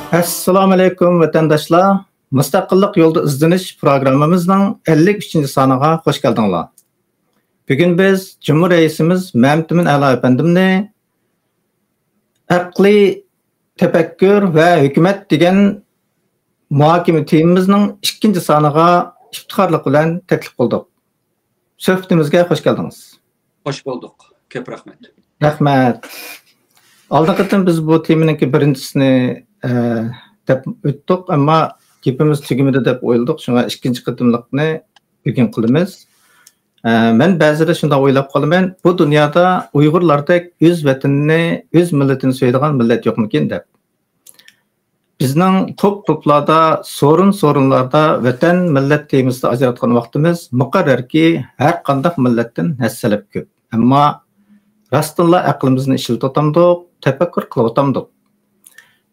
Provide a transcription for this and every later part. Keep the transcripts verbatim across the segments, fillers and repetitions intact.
ئەسسالامۇئەلەيكۇم، ۋەتەنداشلار! مۇستەقىللىق يولىدا ئىزدىنىش پروگراممىمىزنىڭ ئەللىك ئۈچىنچى سانىغا خوش كەلدىڭلار. بۈگۈن بىز جۇمھۇر رەئىسىمىز مەمتىمىن ئەلا ئەپەندىمنى ئەقلىي تەپەككۇر ۋە ھۆكۈمەت دېگەن مۇھاكىمە تېمىمىزنىڭ ئىككىنچى سانىغا ئىپتىخارلىق بىلەن تەكلىپ قىلدۇق. سۆھبىتىمىزگە خوش كەلدىڭىز. خوش بولدۇق. كۆپ رەھمەت. رەھمەت. ئالدىنقى قېتىم بىز بۇ تېمىنىڭكى بىرىنچىسىنى، ئە، دەپ ئۆتتۇق، ئەمما گېپىمىز تۈگىمىدى دەپ ئويلىدۇق. شۇڭا ئىككىنچى قېتىملىقنى بۈگۈن قىلىمىز. ئە، مەن بەزىدە شۇنداق ئويلاپ قالىمەن، بۇ دۇنيادا ئۇيغۇرلاردەك ئۆز ۋەتىنىنى، ئۆز مىللىتىنى سۆيىدىغان مىللەت يوقمىكىن دەپ. بىزنىڭ توپ-توپلاردا، سورۇن-سورۇنلاردا ۋەتەن، مىللەت تېمىسىدا ئاجراتقان ۋاقتىمىز مۇقەررەركى، ھەر قانداق مىللەتتىن ھەسسىلەپ كۆپ. ئەمما راستتىنلا ئەقلىمىزنى ئىشلىتىۋاتامدۇق، تەپەككۇر قىلىۋاتامدۇق؟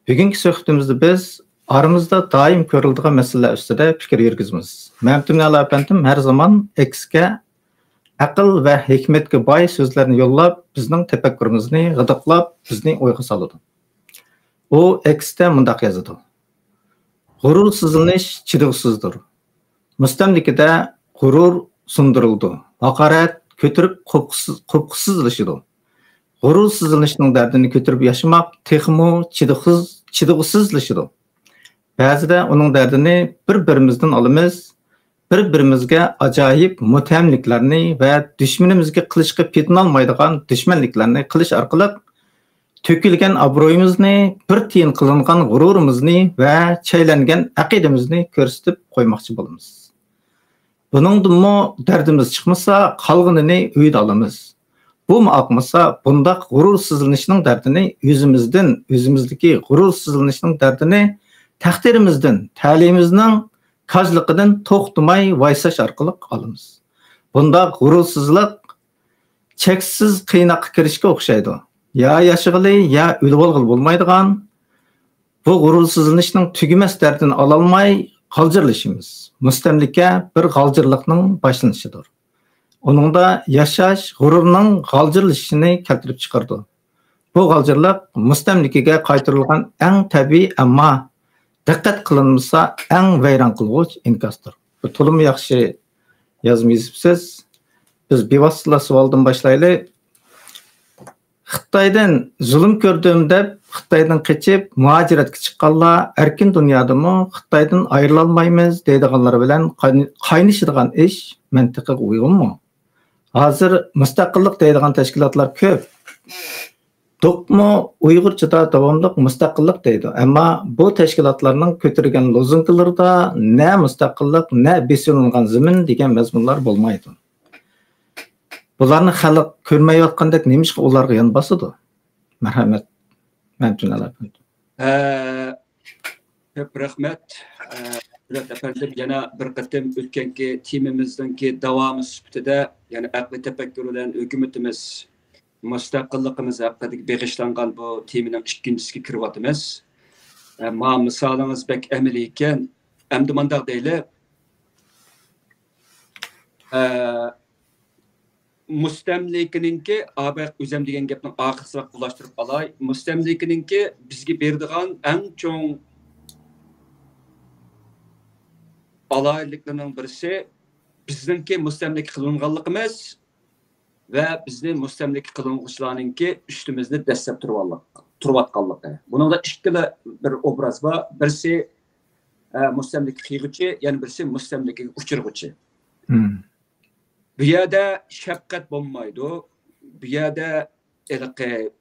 بۈگۈنكى سۆھبىتىمىزدە بىز ئارىمىزدا دائىم كۆرۈلىدىغان مەسىلىلەر ئۈستىدە پىكىر يۈرگۈزىمىز. مەمتىمىن ئەلا ئەپەندىم ھەر زامان ئېكسكە ئەقىل ۋە ھېكمەتكە باي سۆزلەرنى يوللاپ، بىزنىڭ تەپەككۇرىمىزنى غىدىقلاپ، بىزنى ئويغا سالىدۇ. ئۇ ئېكستە مۇنداق يازىدۇ: «غۇرۇرسىزلىنىش چىدىغۇسىزدۇر. مۇستەملىكىدە غۇرۇر سۇندۇرۇلىدۇ. ھاقارەت كۆتۈرۈپ قوپقۇسىز-، قوپقۇسىزلىشىدۇ. غۇرۇرسىزلىنىشنىڭ دەردىنى كۆتۈرۈپ ياشىماق تېخىمۇ چىدىغۇسىز-، چىدىغۇسىزلىشىدۇ. بەزىدە ئۇنىڭ دەردىنى بىر-بىرىمىزدىن ئالىمىز، بىر-بىرىمىزگە ئاجايىپ مۇتتەھەملىكلەرنى ۋە دۈشمىنىمىزگە قىلىشقا پېتىنالمايدىغان دۈشمەنلىكلەرنى قىلىش ئارقىلىق تۆكۈلگەن ئابرۇيىمىزنى، بىر تىيىن قىلىنغان غۇرۇرىمىزنى ۋە چەيلەنگەن ئەقىدىمىزنى كۆرسىتىپ قويماقچى بولىمىز. بۇنىڭدىنمۇ دەردىمىز چىقمىسا، قالغىنىنى ئۆيدە ئالىمىز. بۇمۇ ئاقمىسا، بۇنداق غۇرۇرسىزلىنىشنىڭ دەردىنى ئۆزىمىزدىن، ئۆزىمىزدىكى غۇرۇرسىزلىنىشنىڭ دەردىنى تەقدىرىمىزدىن، تەلىيىمىزنىڭ كاجلىقىدىن توختىماي ۋايساش ئارقىلىق ئالىمىز. بۇنداق غۇرۇرسىزلىق چەكسىز قىيناققا كىرىشكە ئوخشايدۇ. يا ياشىغىلى، يا ئۆلۈۋالغىلى بولمايدىغان، بۇ غۇرۇرسىزلىنىشنىڭ تۈگىمەس دەردىنى ئالالماي غالجىرلىشىمىز. مۇستەملىكە بىر غالجىرلىقنىڭ باشلىنىشىدۇر. ئۇنىڭدا ياشاش غۇرۇرنىڭ غالجىرلىشىشىنى كەلتۈرۈپ چىقىرىدۇ. بۇ غالجىرلىق مۇستەملىكىگە قايتۇرۇلغان ئەڭ تەبىئىي، ئەمما دىققەت قىلىنمىسا ئەڭ ۋەيران قىلغۇچ ئىنكاستۇر. بۇ تولىمۇ ياخشى يازما يېزىپسىز. بىز بىۋاسىتىلا سوئالدىن باشلايلى. خىتايدىن زۇلۇم كۆردۈم دەپ، خىتايدىن قېچىپ مۇھاجىرەتكە چىققانلار ئەركىن دۇنيادىمۇ خىتايدىن ئايرىلالمايمىز دەيدىغانلار بىلەن قاين-، قاينىشىدىغان ئىش مەنتىقىگە ئۇيغۇنمۇ؟ ھازىر مۇستەقىللىق دەيدىغان تەشكىلاتلار كۆپ. دوقمۇ ئۇيغۇرچىدا داۋاملىق مۇستەقىللىق دەيدۇ. ئەمما بۇ تەشكىلاتلارنىڭ كۆتۈرگەن لوزۇنكىلىرىدا نە مۇستەقىللىق، نە بېسىۋېلىنغان زېمىن دېگەن مەزمۇنلار بولمايدۇ. بۇلارنى خەلق كۆرمەيۋاتقاندەك نېمىشقا ئۇلارغا يان باسىدۇ؟ مەرھەمەت. مەمتىمىن ئەلا ئەپەندىم. ئە، كۆپ رەھمەت. ئە، قۇدرەت ئەپەندىم، يەنە بىر قېتىم ئۆتكەنكى تېمىمىزنىڭكى داۋامى سۈپىتىدە، يەنە ئەقلىي تەپەككۇر بىلەن ھۆكۈمىتىمىز مۇستەقىللىقىمىز ھەققىدە بېغىشلانغان بۇ تېمىنىڭ ئىككىنچىسىگە كىرىۋاتىمىز. ئە، ما مىسالىڭىز بەك ئەمەلىي ئىكەن. ئەمدى مانداق دەيلى. ئە، مۇستەملىكىنىڭكى، ئا، بەك ئۆزەم دېگەن گەپنىڭ ئاخىرسىراق ئۇلاشتۇرۇپ ئالاي. مۇستەملىكىنىڭكى بىزگە بېرىدىغان ئەڭ چوڭ ئالاھىدىلىكلىرىنىڭ بىرسى، بىزنىڭكى مۇستەملىكە قىلىنغانلىقىمىز ۋە بىزنى مۇستەملىكە قىلىنغۇچىلارنىڭكى ئۈستىمىزدە دەسسەپ تۇرۇۋاللىق-، تۇرۇۋاتقانلىقى. بۇنىڭدا ئىككىلا بىر ئوبراز بار. بىرسى، ئە، مۇستەملىكە قىلغۇچى، يەنە بىرسى مۇستەملىكىگە ئۇچرىغۇچى. مم. بۇ يەردە شەپقەت بولمايدۇ. بۇ يەردە ھېلىقى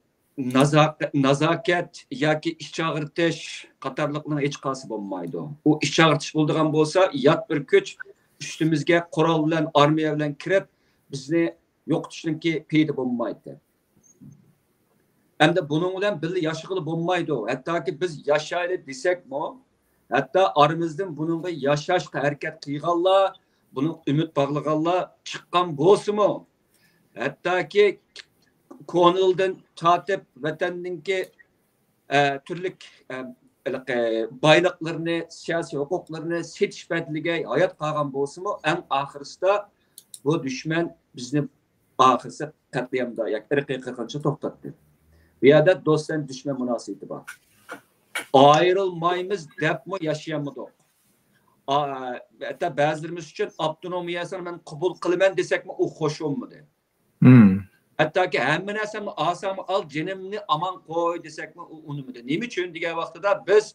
نازاق-، نازاكەت ياكى ئىچ ئاغرىتىش قاتارلىقنىڭ ھېچقايسى بولمايدۇ. ئۇ ئىچ ئاغرىتىش بولىدىغان بولسا، يات بىر كۈچ ئۈستىمىزگە قورال بىلەن، ئارمىيە بىلەن كىرىپ، بىزنى يوقىتىشنىڭكى پېيىدە بولمايتتى. ئەمدى بۇنىڭ بىلەن بىللە ياشىغىلى بولمايدۇ. ھەتتاكى بىز ياشايلى دېسەكمۇ، ھەتتا ئارىمىزدىن بۇنىڭغا ياشاشقا ھەرىكەت قىلغانلار، بۇنىڭغا ئۈمىد باغلىغانلار چىققان بولسىمۇ، ھەتتاكى كونىلدىن تارتىپ ۋەتەننىڭكى، ئە، تۈرلۈك، ئە، ھېلىقى بايلىقلىرىنى، سىياسىي ھوقۇقلىرىنى سېتىش بەدىلىگە ھايات قالغان بولسىمۇ، ئەڭ ئاخىرسىدا بۇ دۈشمەن بىزنى ئاخىرسى قەتلىئامدا ياكى ئىرقىي قىرغىنچىلىقتا توختاتتى. بۇ يەردە دوست بىلەن دۈشمەن مۇناسىۋىتى بار. ئايرىلمايمىز دەپمۇ ياشىيالمىدۇق. ئا-، ھەتتا بەزىلىرىمىز ئۈچۈن ئاپتونومىيەسىنى مەن قوبۇل قىلىمەن دېسەكمۇ، ئۇ خوش بولمىدى. ھەتتاكى ھەممە نەرسەمنى ئالساڭمۇ ئال، جېنىمنى ئامان قوي دېسەكمۇ، ئۇ ئۇنىمىدى. نېمە ئۈچۈن دېگەن ۋاقتىدا، بىز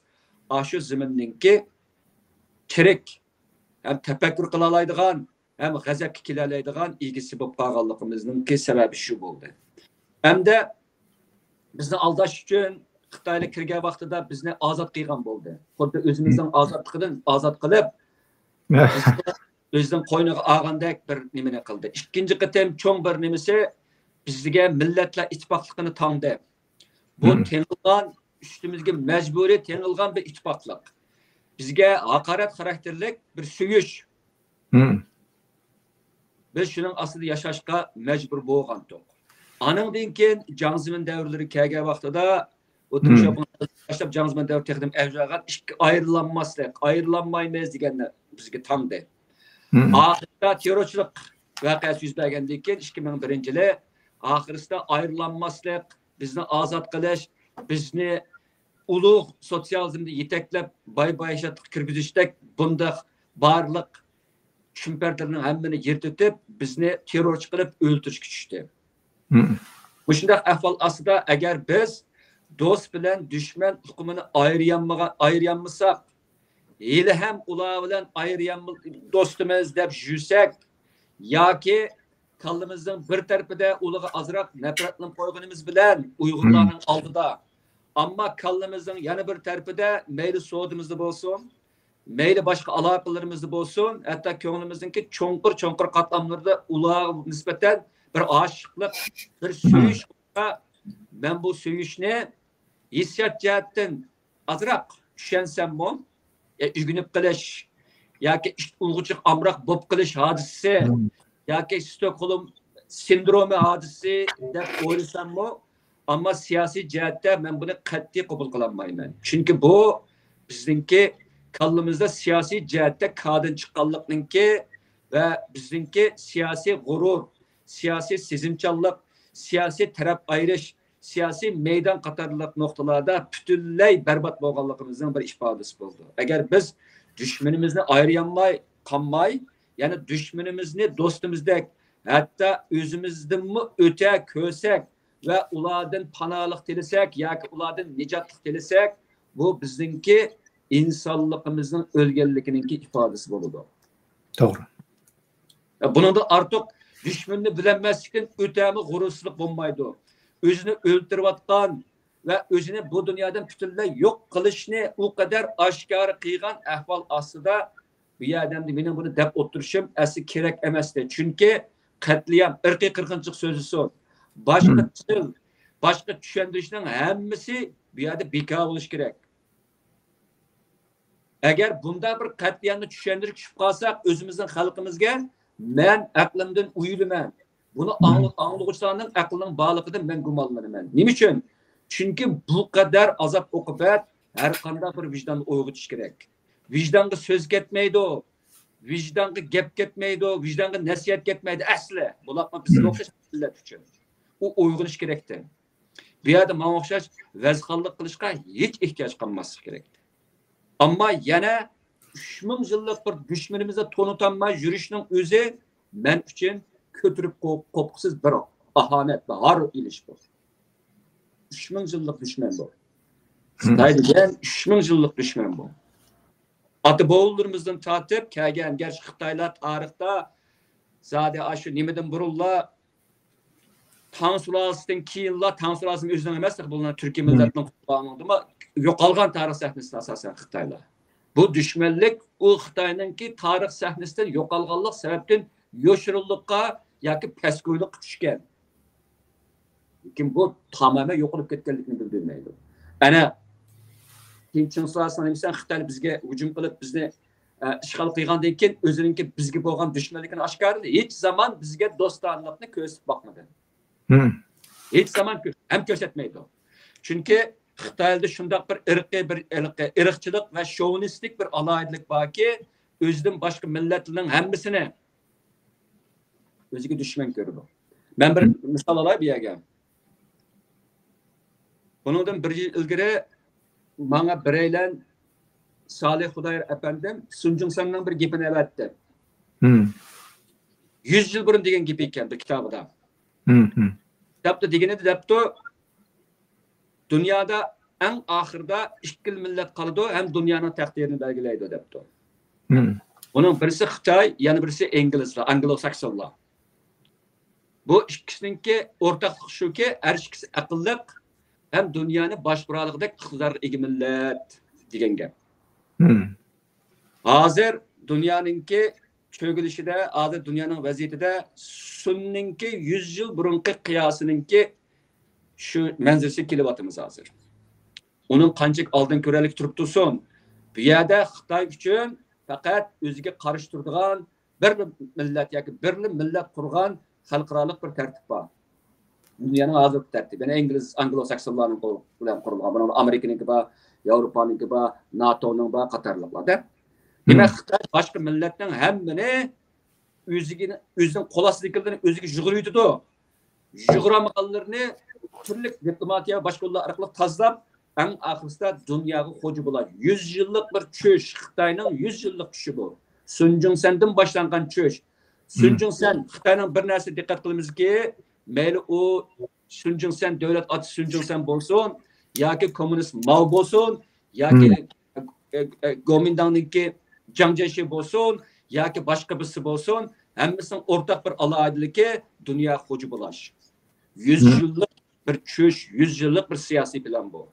ئاشۇ زېمىننىڭكى تىرىك ھەم تەپەككۇر قىلالايدىغان، ھەم غەزەپكە كېلەلەيدىغان ئىگىسى بولۇپ قالغانلىقىمىزنىڭكى سەۋەبى شۇ بولدى. ھەمدە بىزنى ئالداش ئۈچۈن خىتايلار كىرگەن ۋاقتىدا بىزنى ئازاد قىلغان بولدى. خۇددى ئۆزىمىزنىڭ ئازادلىقىدىن ئازاد قىلىپ، بىزنى ئۆزىنىڭ قوينىغا ئالغاندەك بىر نېمىنى قىلدى. ئىككىنچى قېتىم چوڭ بىر نېمىسى، بىزگە مىللەتلەر ئىتتىپاقلىقىنى تاڭدى. بۇ تېڭىلغان، ئۈستىمىزگە مەجبۇرىي تېڭىلغان بىر ئىتتىپاقلىق. بىزگە ھاقارەت خاراكتېرلىك بىر سۆيۈش. بىز شۇنىڭ ئاستىدا ياشاشقا مەجبۇر بولغانتۇق. ئانىڭدىن كېيىن جاڭ زېمىن دەۋرلىرى كەلگەن ۋاقتىدا، ئۇ دېڭ شياۋپىڭ باشلاپ جاڭ زېمىن دەۋرى تېخىدىن ئەۋج ئالغان، ئىككى ئايرىلالماسلىق، ئايرىلالمايمىز دېگەننى بىزگە تاڭدى. ئاخىرىدا تېررورچىلىق ۋەقەسى يۈز بەرگەندىن كېيىن، ئىككى مىڭ بىرىنچى يىلى، ئاخىرسىدا ئايرىلالماسلىق، بىزنى ئازاد قىلىش، بىزنى ئۇلۇغ سوتسىيالىزمدا يېتەكلەپ، باي-باياشاتلىققا كىرگۈزۈشتەك بۇنداق بارلىق چۈمپەردىلىرىنىڭ ھەممىنى يىرتىۋېتىپ، بىزنى تېررورچى قىلىپ ئۆلتۈرۈشكە چۈشتى. مۇشۇنداق ئەھۋال ئاستىدا، ئەگەر بىز دوست بىلەن دۈشمەن ئۇقۇمىنى ئايرىيالمىغان، ئايرىيالمىساق، ھېلىھەم ئۇلار بىلەن ئايرىيالمىدۇق، دوستىمىز دەپ يۈرسەك، ياكى كاللىمىزنىڭ بىر تەرىپىدە ئۇلارغا ئازراق نەپرەتلىنىپ قويغىنىمىز بىلەن ئۇيغۇرلارنىڭ ئالدىدا، ئەمما كاللىمىزنىڭ يەنە بىر تەرىپىدە مەيلى سودىمىزدا بولسۇن، مەيلى باشقا ئالاقىلىرىمىزدا بولسۇن، ھەتتا كۆڭلىمىزنىڭكى چوڭقۇر-چوڭقۇر قاتلاملىرىدا ئۇلارغا نىسبەتەن بىر ئاشىقلىق، بىر سۆيۈش بولسا، مەن بۇ سۆيۈشنى ھېسسىيات جەھەتتىن ئازراق چۈشەنسەممۇ، يا ئۆگىنىپ قېلىش ياكى ئىت ئۇلىغىچە ئامراق بولۇپ قېلىش ھادىسىسى ياكى ستوكھولم سىندرومى ھادىسىسى دەپ ئويلىساممۇ، ئەمما سىياسىي جەھەتتە مەن بۇنى قەتئىي قوبۇل قىلالمايمەن. چۈنكى بۇ بىزنىڭكى كاللىمىزدا سىياسىي جەھەتتە كادىن چىققانلىقنىڭكى ۋە بىزنىڭكى سىياسىي غۇرۇر، سىياسىي سېزىمچانلىق، سىياسىي تەرەپ ئايرىش، سىياسىي مەيدان قاتارلىق نۇقتىلاردا پۈتۈنلەي بەربات بولغانلىقىمىزنىڭ بىر ئىپادىسى بولىدۇ. ئەگەر بىز دۈشمىنىمىزنى ئايرىيالماي قالماي، يەنى دۈشمىنىمىزنى دوستىمىزدەك، ھەتتا ئۆزىمىزدىنمۇ ئۆتە كۆرسەك ۋە ئۇلاردىن پاناھلىق تىلىسەك ياكى ئۇلاردىن نىجاتلىق تىلىسەك، بۇ بىزنىڭكى ئىنسانلىقىمىزنىڭ ئۆلگەنلىكىنىڭكى ئىپادىسى بولىدۇ. توغرا. بۇنىڭدىن ئارتۇق دۈشمەننى بىلەلمەسلىكتىن ئۆتەمۇ غۇرۇرسىزلىق بولمايدۇ. ئۆزىنى ئۆلتۈرۈۋاتقان ۋە ئۆزىنى بۇ دۇنيادىن پۈتۈنلەي يوق قىلىشنى ئۇ قەدەر ئاشكارا قىلغان ئەھۋال ئاستىدا، بۇ يەردە ئەمدى مېنىڭ بۇنى دەپ ئولتۇرۇشۇم ئەسلى كېرەك ئەمەستى. چۈنكى قەتلىئام، ئىرقىي قىرغىنچىلىق سۆزلىسۇن، باشقا تىل، باشقا چۈشەندۈرۈشنىڭ ھەممىسى بۇ يەردە بىكار بولۇشى كېرەك. ئەگەر بۇنداق بىر قەتئىيەتنى چۈشەندۈرۈشكە چۈشۈپ قالساق، ئۆزىمىزنىڭ خەلقىمىزگە مەن ئەقلىمدىن ئۇيىلىمەن. بۇنى ئاڭلىغۇچىلارنىڭ ئەقلىنىڭ بارلىقىدىن مەن گۇمانلىنىمەن. نېمە ئۈچۈن؟ چۈنكى بۇ قەدەر ئازاب-ئوقۇبەت ھەر قانداق بىر ۋىجداننى ئويغىتىش كېرەك. ۋىجدانغا سۆز كەتمەيدۇ، ۋىجدانغا گەپ كەتمەيدۇ، ۋىجدانغا نەسىھەت كەتمەيدۇ ئەسلى. بۇلارمۇ بىز ئوخشاش مىللەت ئۈچۈن. ئۇ ئويغىنىش كېرەكتى. بۇ يەردە ماڭا ئوخشاش ۋەزخانلىق قىلىشقا ھېچ ئېھتىياج قالماسلىقى كېرەكتى. ئەمما يەنە ئۈچ مىڭ يىللىق بىر دۈشمىنىمىزنى تونۇتالماي يۈرۈشنىڭ ئۆزى مەن ئۈچۈن كۆتۈرۈپ قويۇپ قوپقۇسىز بىر ئاھانەت، بىر ھار ئېلىش بۇ. ئۈچ مىڭ يىللىق دۈشمەن بۇ. خىتاي دېگەن ئۈچ مىڭ يىللىق دۈشمەن بۇ. ئاتا-بوۋىلىرىمىزدىن تارتىپ كەلگەن، گەرچە خىتايلار تارىختا زادى ئاشۇ نېمىدىن بۇرۇنلا تاڭ سۇلالىسىدىن كېيىنلا، تاڭ سۇلالىسىمۇ ئۆزىنىڭ ئەمەس، بۇلار تۈركىي مىللەتنىڭ قۇربانلىقىدىنمۇ يوقالغان تارىخ سەھنىسىدە ئاساسەن خىتايلار. بۇ دۈشمەنلىك ئۇ خىتاينىڭكى تارىخ سەھنىسىدىن يوقالغانلىق سەۋەبتىن يوشۇرۇنلۇققا ياكى پەسكويلۇققا چۈشكەن. لېكىن بۇ تامامەن يوقىلىپ كەتكەنلىكىنى بىلدۈرمەيدۇ. ئەنە كېيىن چىڭ سۇلالىسىنىڭ نېمىسى خىتاي بىزگە ھۇجۇم قىلىپ، بىزنى، ئە، ئىشغال قىلغاندىن كېيىن ئۆزىنىڭكى بىزگە بولغان دۈشمەنلىكىنى ئاشكارىلىدى. ھېچ زامان بىزگە دوستانىلىقنى كۆرسىتىپ باقمىدى. ھېچ زامان كۆ-، ھەم كۆرسەتمەيدۇ. چۈنكى خىتايدا شۇنداق بىر ئىرقىي، بىر ئىرقىي، ئىرقچىلىق ۋە شوۋىنىستىك بىر ئالاھىدىلىك باركى، ئۆزىدىن باشقا مىللەتلەرنىڭ ھەممىسىنى ئۆزىگە دۈشمەن كۆرىدۇ. مەن بىر مىسال ئالاي بۇ يەرگە. بۇنىڭدىن بىر يىل ئىلگىرى ماڭا بىرەيلەن سالىھ خۇدايار ئەپەندىم سۇنجۇڭسەننىڭ بىر گېپىنى ئەۋەتتى. ھىم. يۈز يىل بۇرۇن دېگەن گېپى ئىكەن بىر كىتابىدا. ھىم، ھىم. كىتابتا دېگىنىدە دەپتۇ، دۇنيادا ئەڭ ئاخىرىدا ئىككىلا مىللەت قالىدۇ ھەم دۇنيانىڭ تەقدىرىنى بەلگىلەيدۇ دەپتۇ. ھىم. ئۇنىڭ بىرسى خىتاي، يەنە بىرسى ئىنگلىزلار، ئانگلو ساكسونلار. بۇ ئىككىسىنىڭكى ئورتاقلىقى شۇكى، ھەر ئىككىسى ئەقىللىق ھەم دۇنيانى باشقۇرالىغۇدەك ئىقتىدارغا ئىگە مىللەت دېگەن گەپ. ھىم. ھازىر دۇنيانىڭكى چۆگىلىشىدە، ھازىر دۇنيانىڭ ۋەزىيىتىدە سۇننىڭكى يۈز يىل بۇرۇنقى قىياسىنىڭكى شۇ مەنزىرىسىگە كېلىۋاتىمىز ھازىر. ئۇنىڭ قانچىلىك ئالدىن كۆرەرلىك تۇرۇپ تۇرسۇن، بۇ يەردە خىتاي ئۈچۈن پەقەت ئۆزىگە قارشى تۇرىدىغان بىرلا مىللەت ياكى بىرلا مىللەت قۇرغان خەلقئارالىق بىر تەرتىپ بار. دۇنيانىڭ ھازىرقى تەرتىپى، يەنى ئىنگلىز، ئانگلو ساكسونلارنىڭ قولى بىلەن قۇرۇلغان. بۇنىڭدا ئامېرىكىنىڭكى بار، ياۋروپانىڭكى بار، ناتونىڭ بار قاتارلىقلاردا. دېمەك، خىتاي باشقا مىللەتنىڭ ھەممىنى ئۆزىگە، ئۆزىنىڭ قول ئاستىدىكىلىرىنى ئۆزىگە يۇغۇرۇۋېتىدۇ. يۇغۇرالمىغانلىرىنى تۈرلۈك دىپلوماتىيە، باشقا يوللار ئارقىلىق تازىلاپ، ئەڭ ئاخىرسىدا دۇنياغا خوجا بولاش. يۈز يىللىق بىر چۈش، خىتاينىڭ يۈز يىللىق چۈشى بۇ. سۇن جۇڭسەندىن باشلانغان چۈش. سۇن جۇڭسەن، خىتاينىڭ بىر نەرسە دىققەت قىلىمىزكى، مەيلى ئۇ سۇن جۇڭسەن، دۆلەت ئاتىسى سۇن جۇڭسەن بولسۇن، ياكى كوممۇنىست ماۋ بولسۇن، ياكى ئە، ئە، گومىنداڭنىڭكى جاڭ جيېشى بولسۇن ياكى باشقا بىرسى بولسۇن، ھەممىسىنىڭ ئورتاق بىر ئالاھىدىلىكى دۇنيا خوجا بولاش. يۈز يىللىق بىر چۈش، يۈز يىللىق بىر سىياسىي پىلان بۇ.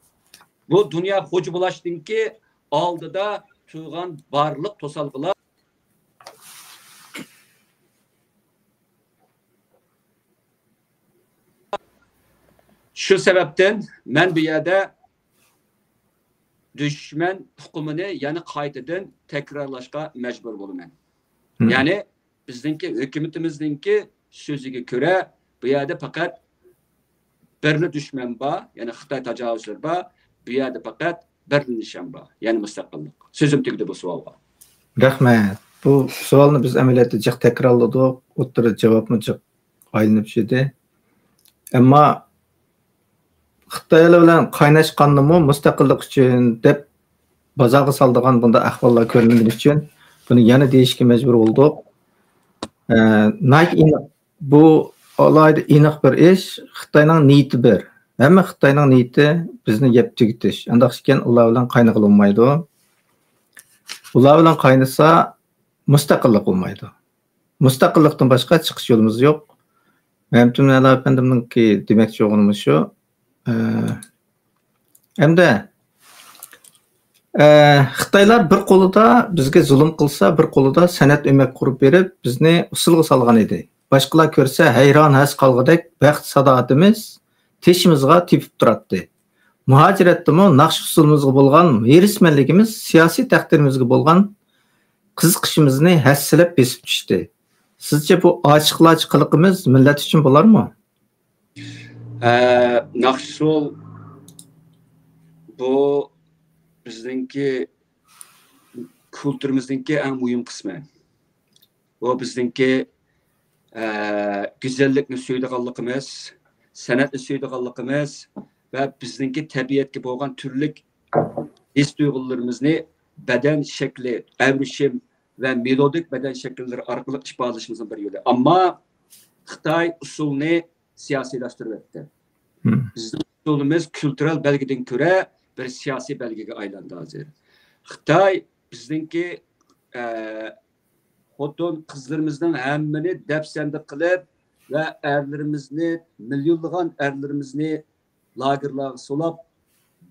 بۇ دۇنيا خوجا بولاشتىنكى ئالدىدا تۇرغان بارلىق توسالغۇلار. شۇ سەۋەبتىن مەن بۇ يەردە دۈشمەن ئۇقۇمىنى يەنە قايتىدىن تەكرارلاشقا مەجبۇر بولىمەن. يەنى بىزنىڭكى ھۆكۈمىتىمىزنىڭكى سۆزىگە كۆرە، بۇ يەردە پەقەت بىرلا دۈشمەن بار، يەنى خىتاي تاجاۋۇزچىلىرى بار، بۇ يەردە پەقەت بىرلا نىشان بار، يەنى مۇستەقىللىق. سۆزۈم تۈگىدى بۇ سوئالغا. رەھمەت. بۇ سوئالنى بىز ئەمەلىيەتتە جىق تەكرارلىدۇق، ئوتتۇرىدا جاۋابمۇ جىق ئايلىنىپ يۈردى. ئەمما خىتايلار بىلەن قايناشقاندىمۇ مۇستەقىللىق ئۈچۈن دەپ بازارغا سالىدىغان بۇنداق ئەھۋاللار كۆرۈنگىنى ئۈچۈن بۇنى يەنە دېيىشكە مەجبۇر بولدۇق. ئە، ناھايىتى ئېنىق، بۇ ئالاھىدە ئېنىق بىر ئىش. خىتاينىڭ نىيىتى بىر. ھەممە خىتاينىڭ نىيىتى بىزنى يەپ تۈگىتىش. ئانداق ئىكەن، ئۇلار بىلەن قاينىغىلى بولمايدۇ. ئۇلار بىلەن قاينىسا، مۇستەقىللىق بولمايدۇ. مۇستەقىللىقتىن باشقا چىقىش يولىمىز يوق. مەمتىمىن ئەلا ئەپەندىمنىڭكى دېمەكچى بولغىنىمىز شۇ. ئە، ئەمدى، ئە، خىتايلار بىر قولىدا بىزگە زۇلۇم قىلسا، بىر قولىدا سەنئەت ئۆمەك قۇرۇپ بېرىپ، بىزنى ئۇسسۇلغا سالغان ئىدى. باشقىلار كۆرسە ھەيران ھەس قالغۇدەك بەخت سادائىتىمىز تېشىمىزغا تېپىپ تۇراتتى. مۇھاجىرەتتىمۇ ناخشا ئۇسسۇلىمىزغا بولغان ھېرىسمەنلىكىمىز سىياسىي تەقدىرىمىزگە بولغان قىزىقىشىمىزنى ھەسسىلەپ بېسىپ چۈشتى. سىزچە بۇ ئاشىقلارچە قىلىقىمىز مىللەت ئۈچۈن بولارمۇ؟ ئە، ناخشا ئۇسسۇل بۇ بىزنىڭكى كۇلتۇرىمىزنىڭكى ئەڭ مۇھىم قىسمى. بۇ بىزنىڭكى، ئە، گۈزەللىكنى سۆيىدىغانلىقىمىز، سەنئەتنى سۆيىدىغانلىقىمىز ۋە بىزنىڭكى تەبىئەتكە بولغان تۈرلۈك ھېس تۇيغۇلىرىمىزنى بەدەن شەكلى، ئەۋرىشىم ۋە مېلودىك بەدەن شەكىللىرى ئارقىلىق ئىپادىلىشىمىزنىڭ بىر يولى. ئەمما خىتاي ئۇسسۇلنى سىياسىيلاشتۇرۇۋەتتى. بىزنىڭ ئۇسسۇلىمىز كۈلتۈرەل بەلگىدىن كۆرە بىر سىياسىي بەلگىگە ئايلاندى ھازىر. خىتاي بىزنىڭكى، ئە، خوتۇن قىزلىرىمىزنىڭ ھەممىنى دەپسەندە قىلىپ ۋە ئەرلىرىمىزنى، مىليونلىغان ئەرلىرىمىزنى لاگېرلارغا سولاپ،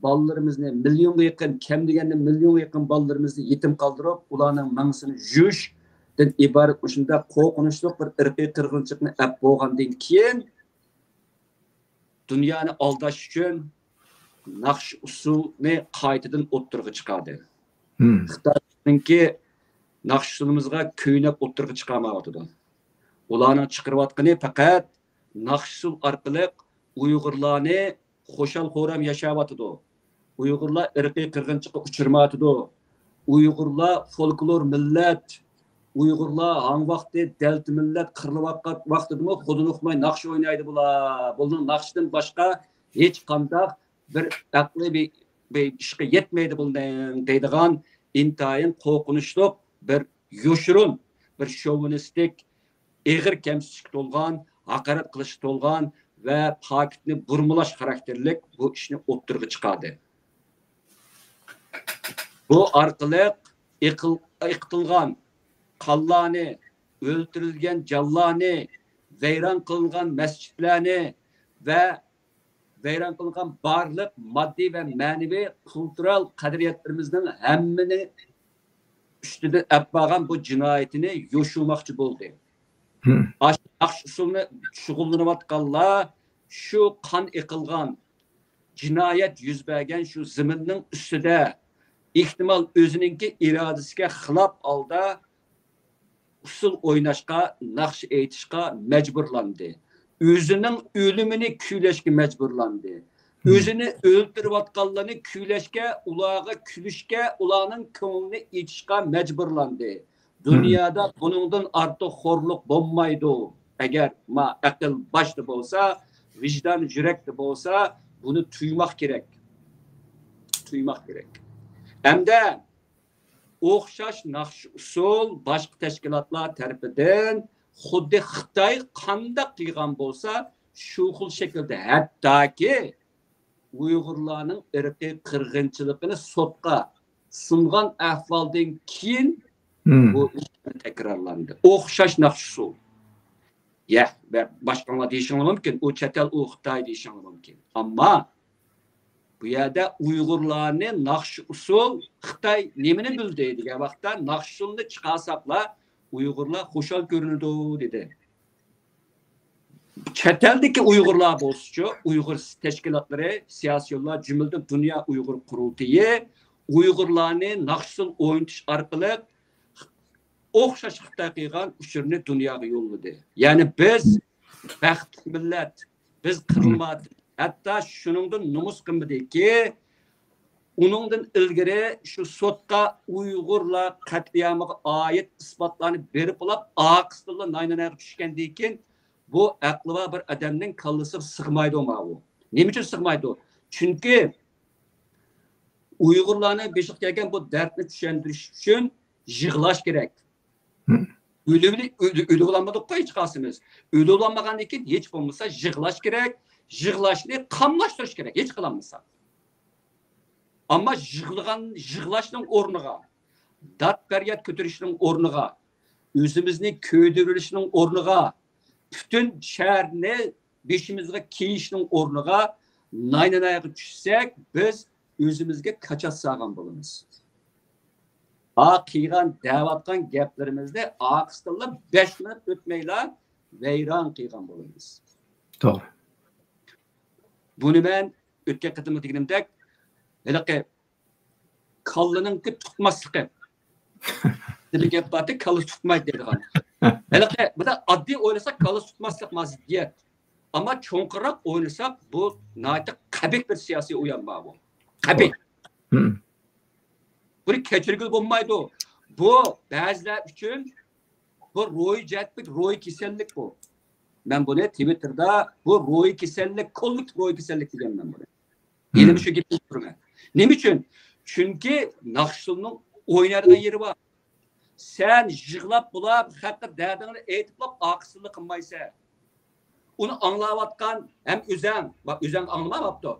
بالىلىرىمىزنى مىليونغا يېقىن، كەم دېگەندە مىليونغا يېقىن بالىلىرىمىزنى يېتىم قالدۇرۇپ، ئۇلارنىڭ مېڭىسىنى يۇيۇشتىن ئىبارەت مۇشۇنداق قورقۇنچلۇق بىر ئىرقىي قىرغىنچىلىقنى ئەپ بولغاندىن كېيىن، دۇنيانى ئالداش ئۈچۈن ناخشا ئۇسسۇلنى قايتىدىن ئوتتۇرىغا چىقاردى. خىتاينىڭكى ناخشا ئۇسسۇلىمىزغا كۆينەك ئوتتۇرىغا چىقارمايۋاتىدۇ. ئۇلارنىڭ چىقىرىۋاتقىنى پەقەت ناخشا ئۇسسۇل ئارقىلىق ئۇيغۇرلارنى خۇشال-خۇرام ياشاۋاتىدۇ. ئۇيغۇرلار ئىرقىي قىرغىنچىلىققا ئۇچرىمايۋاتىدۇ. ئۇيغۇرلار فولكلور مىللەت، ئۇيغۇرلار ھاڭ ۋاقتى دەلتە مىللەت قىرىلىۋاتقان ۋاقتىدىمۇ خۇدىنى ئۇقماي ناخشا ئوينايدۇ بۇلار. بۇلارنىڭ ناخشىدىن باشقا ھېچقانداق بىر ئەقلىي بىر بۇ ئىشقا يەتمەيدۇ بۇنىڭ دەيدىغان ئىنتايىن قورقۇنچلۇق بىر يوشۇرۇن، بىر شوۋىنىستىك، ئېغىر كەمسىتىشكە تولغان، ھاقارەت قىلىشقا تولغان ۋە پاكىتنى بۇرمىلاش خاراكتېرلىك بۇ ئىشنى ئوتتۇرىغا چىقاردى. بۇ ئارقىلىق ئېقىل-، ئېقىتىلغان قانلارنى، ئۆلتۈرۈلگەن جانلارنى، ۋەيران قىلىنغان مەسچىتلەرنى ۋە ۋەيران قىلىنغان بارلىق ماددىي ۋە مەنىۋى كۇلتۇرال قەدرىيەتلىرىمىزنىڭ ھەممىنى ئۈستىدىن ئەپ بارغان بۇ جىنايىتىنى يوشۇرماقچى بولدى. ئاشۇ ناخشا ئۇسسۇلنى شۇغۇللىنىۋاتقانلار شۇ قان ئېقىلغان، جىنايەت يۈز بەرگەن شۇ زېمىننىڭ ئۈستىدە ئېھتىمال ئۆزىنىڭكى ئىرادىسىگە خىلاپ ھالدا ئۇسسۇل ئويناشقا، ناخشا ئېيتىشقا مەجبۇرلاندى. ئۆزىنىڭ ئۆلۈمىنى كۈيلەشكە مەجبۇرلاندى. ئۆزىنى ئۆلتۈرۈۋاتقانلارنى كۈيلەشكە، ئۇلارغا كۈلۈشكە، ئۇلارنىڭ كۆڭلىنى ئېچىشقا مەجبۇرلاندى. دۇنيادا بۇنىڭدىن ئارتۇق خورلۇق بولمايدۇ. ئەگەر ما ئەقىل باشتا بولسا، ۋىجدان يۈرەكتە بولسا، بۇنى تۇيماق كېرەك. تۇيماق كېرەك. ھەمدە ئوخشاش ناخشا ئۇسسۇل باشقا تەشكىلاتلار تەرىپىدىن خۇددى خىتاي قانداق قىلغان بولسا، شۇ خىل شەكىلدە، ھەتتاكى ئۇيغۇرلارنىڭ ئىرقىي قىرغىنچىلىقىنى سوتقا سۇنغان ئەھۋالدىن كېيىن بۇ ئىشلار تەكرارلاندى. ئوخشاش ناخشا ئۇسسۇل. يە، بە-، باشقاڭلار دېيىشىڭلار مۇمكىن، ئۇ چەت ئەل، ئۇ خىتاي دېيىشىڭلار مۇمكىن. ئەمما بۇ يەردە ئۇيغۇرلارنى ناخشا ئۇسسۇل، خىتاي نېمىنى بىلدى دېگەن ۋاقىتتا، ناخشا ئۇسسۇلنى چىقارساقلا، ئۇيغۇرلار خۇشال كۆرۈنىدۇ، دېدى. چەت ئەلدىكى ئۇيغۇرلار بولسىچۇ، ئۇيغۇر تەشكىلاتلىرى، سىياسىيونلار، جۈملىدىن دۇنيا ئۇيغۇر قۇرۇلتىيى ئۇيغۇرلارنى ناخشا ئۇسسۇل ئوينىتىش ئارقىلىق ئوخشاش خىتاي قىلغان ئۇچۇرنى دۇنياغا يوللىدى. يەنى بىز بەختلىك مىللەت، بىز قىرىلمىدۇق. ھەتتا شۇنىڭدىن نومۇس قىلمىدىكى، ئۇنىڭدىن ئىلگىرى شۇ سوتقا ئۇيغۇرلار قەتلىئامىغا ئائىت ئىسپاتلارنى بېرىپ بولاپ، ئارقىسىدىنلا ناينانايغا چۈشكەندىن كېيىن، بۇ ئەقلى بار بىر ئادەمنىڭ كاللىسىغا سىغمايدۇ ماۋۇ. نېمە ئۈچۈن سىغمايدۇ؟ چۈنكى ئۇيغۇرلارنىڭ بېشىغا كەلگەن بۇ دەردنى چۈشەندۈرۈش ئۈچۈن يىغلاش كېرەك. ئۆلۈۋېلى-، ئۆلۈ-، ئۆلۈۋالالمىدۇققۇ ھېچقايسىمىز. ئۆلۈۋالمىغاندىن كېيىن ھېچ بولمىسا يىغلاش كېرەك. يىغلاشنى قاملاشتۇرۇش كېرەك، ھېچ قىلالمىساق. ئەمما يىغلىغان، يىغلاشنىڭ ئورنىغا، داد پەرياد كۆتۈرۈشنىڭ ئورنىغا، ئۆزىمىزنى كۆيدۈرۈۋېلىشنىڭ ئورنىغا، پۈتۈن شەھەرنى بېشىمىزغا كىيىشنىڭ ئورنىغا، ناينانايغا چۈشسەك، بىز ئۆزىمىزگە كاچات سالغان بولىمىز. ھا، قىلغان، دەۋاتقان گەپلىرىمىزنى ئارقىسىدىنلا بەش مىنۇت ئۆتمەيلا ۋەيران قىلغان بولىمىز. توغرا. بۇنى مەن ئۆتكەن قېتىممۇ دېگىنىمدەك، ھېلىقى كاللىنىڭكى تۇتماسلىقى. بىر گەپ بارتى، كاللا تۇتمايدۇ دەيدىغان. ھېلىقى، بۇنداق ئاددىي ئويلىساق، كاللا تۇتماسلىق ما زىددىيەت. ئەمما چوڭقۇرراق ئويلىساق، بۇ ناھايىتى قەبىھ بىر سىياسىي ئويۇن بار بۇ. قەبىھ. بۇنى كەچۈرگىلى بولمايدۇ. بۇ بەزىلەر ئۈچۈن بۇ روھىي جەھەتتىكى روھىي كېسەللىك بۇ. مەن بۇنى تىۋىتتېردا بۇ روھىي كېسەللىك، كوللېكتىپ روھىي كېسەللىك دېگەن مەن بۇنى. يەنە شۇ گېپنى تۇرىمەن. نېمە ئۈچۈن؟ چۈنكى ناخشىسىنىڭ ئوينايدىغان يېرى بار. سەن يىغلاپ بولاپ، خەققە دەردىڭنى ئېيتىپلا ئارقىسىنى قىلمايسەن. ئۇنى ئاڭلاۋاتقان ھەم ئۆزەڭ، ما ئۆزەڭ ئاڭلىمايۋاپتۇ.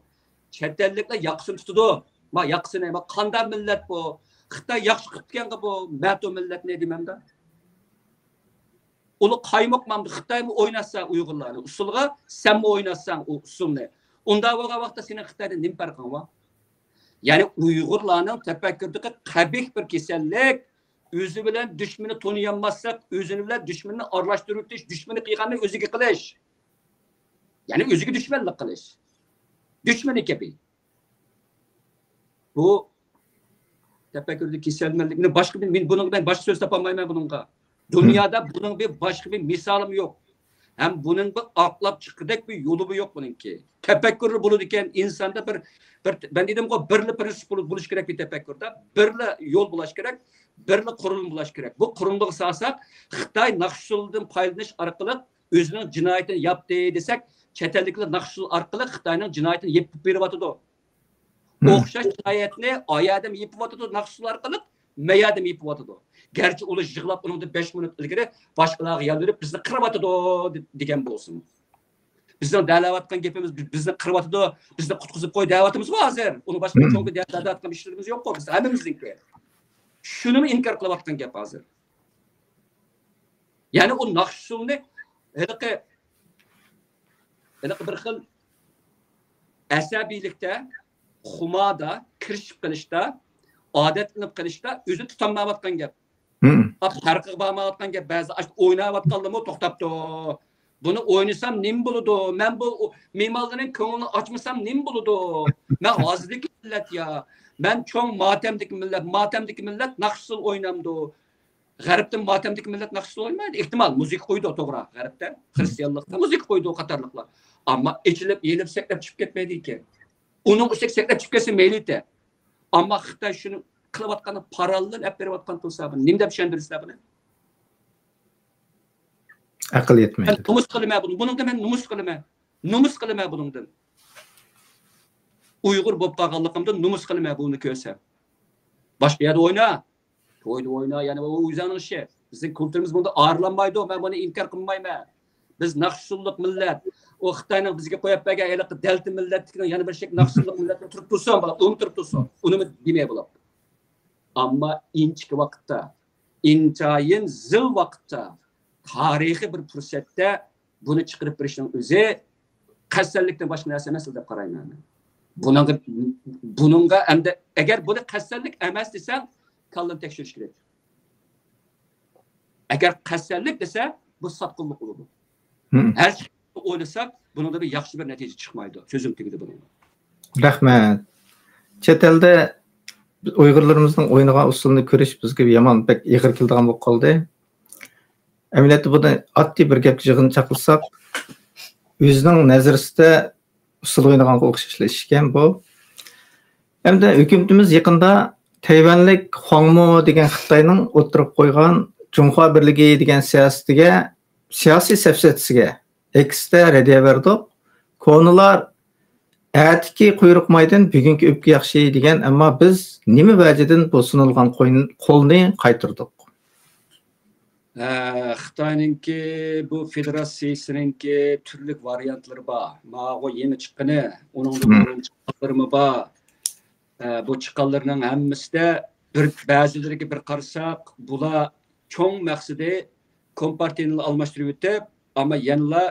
چەت ئەللىكلەر ياقىسىنى تۇتىدۇ. ما ياقىسىنى، ما قانداق مىللەت بۇ؟ خىتاي ياخشى قىپتىكەنغۇ بۇ مەتۇ مىللەتنى دېمەمدە. ئۇلۇ قايمۇق مامدا خىتايمۇ ئويناتسا ئۇيغۇرلارنى ئۇسسۇلغا، سەنمۇ ئويناتساڭ ئۇ ئۇسسۇلنى. ئۇنداق بولغان ۋاقىتتا سېنىڭ خىتايدىن نېمە پەرقىڭ بار؟ يەنى ئۇيغۇرلارنىڭ تەپەككۇردىكى قەبىھ بىر كېسەللىك، ئۆزى بىلەن دۈشمىنى تونۇيالماسلىق، ئۆزىنى بىلەن دۈشمىنىنى ئارىلاشتۇرۇۋېتىش، دۈشمىنى قىلغاننى ئۆزىگە قىلىش. يەنى ئۆزىگە دۈشمەنلىك قىلىش. دۈشمىنى كەبى. بۇ تەپەككۇردىكى كېسەلمەنلىكنى باشقا بىر، مەن بۇنىڭغا، مەن باشقا سۆز تاپالمايمەن بۇنىڭغا. دۇنيادا بۇنىڭ بىر باشقا بىر مىسالىمۇ يوق. ھەم بۇنىڭ بىر ئاقلاپ چىققۇدەك بىر يولىمۇ يوق بۇنىڭكى. تەپەككۇر بولىدىكەن ئىنساندا بىر، بىر، مەن دېدىمغۇ، بىرلا پىرىنسىپ بولۇش، بولۇش كېرەك بىر تەپەككۇردا. بىرلا يول بولۇش كېرەك، بىرلا قۇرۇلما بولۇش كېرەك. بۇ قۇرۇلمىغا سالساق، خىتاي ناخشا ئۇسسۇلىدىن پايدىلىنىش ئارقىلىق ئۆزىنىڭ جىنايىتىنى ياپتى دېسەك، چەت ئەللىكلەر ناخشا ئۇسسۇل ئارقىلىق خىتاينىڭ جىنايىتىنى يېپىپ بېرىۋاتىدۇ. ئوخشاش جىنايەتنى ئايادىم يېپىۋاتىدۇ، ناخشا ئارقىلىق مەيادىم يېپىۋاتىدۇ. گەرچە ئۇلار يىغلاپ ئۇنىڭدىن بەش مىنۇت ئىلگىرى باشقىلارغا ياندۇرۇپ بىزنى قىرىۋاتىدۇ دېگەن بولسىمۇ. بىزنىڭ دەۋاتقان گېپىمىز بىزنى قىرىۋاتىدۇ، بىزنى قۇتقۇزۇپ قوي دەۋاتىمىزغۇ ھازىر. ئۇنى باشقا چوڭ دەۋاتقان ئىشلىرىمىز يوققۇ بىز ھەممىمىزنىڭكى. شۇنىمۇ ئىنكار قىلىۋاتقان گەپ ھازىر. يەنى ئۇ ناخشا ئۇسسۇلنى ھېلىقى، ھېلىقى بىر خىل ئەسەبىيلىكتە، خۇماردا، كىرىشىپ قېلىشتا، ئادەتلىنىپ قېلىشتا ئۆزىنى تۇتالمايۋاتقان گەپ. پەرقىگە بارمايۋاتقان گەپ. بەزى ئاشۇ ئويناۋاتقانلىرىمۇ توختاپتۇ. بۇنى ئوينىسام نېمە بولىدۇ؟ مەن بۇ مېھمانلارنىڭ كۆڭلىنى ئاچمىسام نېمە بولىدۇ؟ مەن ھازىردىكى مىللەت يا. مەن چوڭ ماتەمدىكى مىللەت. ماتەمدىكى مىللەت ناخشا ئۇسسۇل ئوينامدۇ؟ غەربتە ماتەمدىكى مىللەت ناخشا ئۇسسۇل ئوينىمايدۇ. ئېھتىمال، مۇزىكا قويىدۇ، توغرا، غەربتە، خرىستىيانلىقتا مۇزىكا قويىدۇ قاتارلىقلار. ئەمما ئېچىلىپ، يېلىپ، سەكرەپ چىقىپ كەتمەيدىكەن. ئۇنىڭ ئۈستىگە سەكرەپ چىقىپ كەتسە مەيلىتە. ئەمما خىتاي شۇنى قىلىۋاتقاننى پاراللېل ئەپ بېرىۋاتقان تۇرسا، بۇنى نېمە دەپ چۈشەندۈرىسىلەر بۇنى؟ ئەقىل مەن يەتمەيدۇ. نومۇس قىلىمەن بۇنى. بۇنىڭدىن مەن نومۇس قىلىمەن. نومۇس قىلىمەن بۇنىڭدىن. ئۇيغۇر بولۇپ قالغانلىقىمدىن نومۇس قىلىمەن بۇنى كۆرسەم. باشقا يەردە ئوينا. تويدا ئوينا، يەنە ئۇ ئۆزۈڭنىڭ ئىشى. بىزنىڭ كۇلتۇرىمىز بۇندا ئارىلانمايدۇ، مەن بۇنى ئىنكار قىلمايمەن. بىز ناخشا ئۇسسۇللۇق مىللەت. ئۇ خىتاينىڭ بىزگە قويۇپ بەرگەن ھېلىقى دەلتە مىللەتلىكنىڭ يەنە بىر شەكلى ناخشا ئۇسسۇللۇق مىللەتنى تۇرۇپ تۇرسۇن، بالا، ئۇمۇ تۇرۇپ تۇرسۇن. ئۇنىمۇ دېمەي بولۇپ. ئەمما ئىنچىكە ۋاقىتتا، ئىنتايىن زىل ۋاقىتتا، تارىخىي بىر پۇرسەتتە بۇنى چىقىرىپ بېرىشنىڭ ئۆزى قەستەنلىكتىن باشقا نەرسە ئەمەس دەپ قارايمەن مەن. بۇنىڭغا، بۇنىڭغا ئەمدى ئەگەر بۇنى قەستەنلىك ئەمەس دېسەڭ، كاللىنى تەكشۈرۈش كېرەك. ئەگەر قەستەنلىك دېسە، بۇ ساتقىنلىق بولىدۇ. ھەر ئويلىساق، بۇنىڭدا بىر ياخشى بىر نەتىجە چىقمايدۇ. سۆزۈم تۈگىدى بۇنىڭ. رەھمەت. چەت ئەلدە ئۇيغۇرلىرىمىزنىڭ ئوينىغان ئۇسسۇلىنى كۆرۈش بىزگە يامان بەك ئېغىر كېلىدىغان بولۇپ قالدى. ئەمەلىيەتتە بۇنى ئاددىي بىر گەپ يىغىن چاقلىساق، ئۆزىنىڭ نەزىرىسىدە ئۇسسۇل ئوينىغانغا ئوخشاشلا ئىش ئىكەن بۇ. ھەمدە ھۆكۈمىتىمىز يېقىندا تەيۋەنلىك خۇاڭمو دېگەن خىتاينىڭ ئوتتۇرىغا قويغان جۇڭخۇا بىرلىكى دېگەن سىياسىتىگە، سىياسىي سەپسەتىسىگە ئېكستە رەددىيە بەردۇق. كونىلار ئەتىكى قۇيرۇق مايدىن بۈگۈنكى ئۆپكە ياخشى دېگەن، ئەمما بىز نېمە ۋەجىدىن بۇ سۇنۇلغان قوين-، قولنى قايتۇردۇق؟ ھە، خىتاينىڭكى بۇ فېدېراتسىيىسىنىڭكى تۈرلۈك ۋارىيانتلىرى بار. ماغۇ يېڭى چىققىنى، ئۇنىڭدىن بۇرۇن چىققانلىرىمۇ بار. ھە، بۇ چىققانلىرىنىڭ ھەممىسىدە بىر، بەزىلىرىگە بىر قارىساق، بۇلار چوڭ مەقسىتى كومپارتىيىنى ئالماشتۇرۇۋېتىپ، ئەمما يەنىلا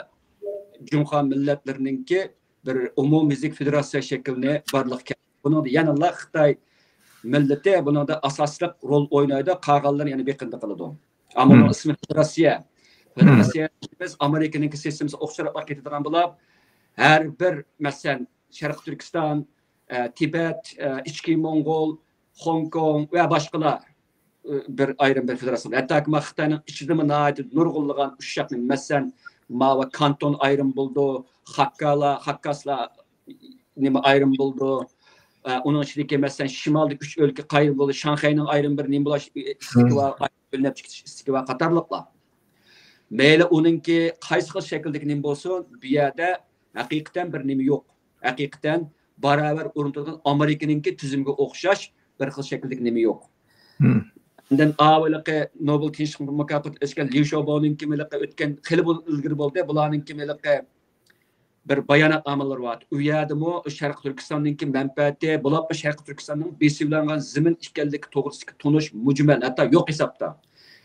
جۇڭخۇا مىللەتلىرىنىڭكى بىر ئومۇميۈزلۈك فېدېراتسىيە شەكلىنى بارلىققا كەلتۈردى. بۇنىڭدا يەنىلا خىتاي مىللىتى بۇنىڭدا ئاساسلىق رول ئوينايدۇ، قالغانلىرى يەنە بېقىندە قالىدۇ. ئەمما ئۇنىڭ ئىسمى فېدېراتسىيە. فېدېراتسىيە بىز ئامېرىكىنىڭكى سىستېمىسىغا ئوخشاپ كېتىدىغان بولۇپ، ھەر بىر، مەسىلەن، شەرقىي تۈركىستان، ئە، تىبەت، ئە، ئىچكى موڭغۇل، خوڭكوڭ ۋە باشقىلار، ئە، بىر ئايرىم بىر فېدېراتسىيە. ھەتتاكى ما خىتاينىڭ ئىچىدىمۇ ناھايىتى نۇرغۇنلىغان ئۇششاقنى، مەسىلەن، ماۋۇ كانتون ئايرىم بولىدۇ، خاككالار، خاككاسلار نېمە ئايرىم بولىدۇ، ئە، ئۇنىڭ ئىچىدىكى، مەسىلەن، شىمالدىكى ئۈچ ئۆلكە قايرىم بولىدۇ، شاڭخەينىڭ ئايرىم بىر نېمە بولۇش ئىستىكى بار، بۆلۈنۈپ چىقىش ئىستىكى بار قاتارلىقلار. مەيلى ئۇنىڭكى قايسى خىل شەكىلدىكى نېمە بولسۇن، بۇ يەردە ھەقىقەتەن بىر نېمە يوق. ھەقىقەتەن باراۋەر ئورنىتىدىغان ئامېرىكىنىڭكى تۈزۈمىگە ئوخشاش بىر خىل شەكىلدىكى نېمە يوق. ئاندىن ئاۋۇلىقى نوبېل تىنچلىق مۇكاپاتى ئېرىشكەن ليۇ شياۋباۋنىڭكى ھېلىقى ئۆتكەن خېلى بۇرۇن ئىلگىرى بولدى. بۇلارنىڭكى ھېلىقى بىر باياناتنامىلىرى بار. ئۇ يەردىمۇ شەرقىي تۈركىستاننىڭكى مەنپەئەتى، بولۇپمۇ شەرقىي تۈركىستاننىڭ بېسىۋېلىنغان زېمىن ئىكەنلىكى توغرىسىدىكى تونۇش مۇجمەل، ھەتتا يوق ھېسابتا.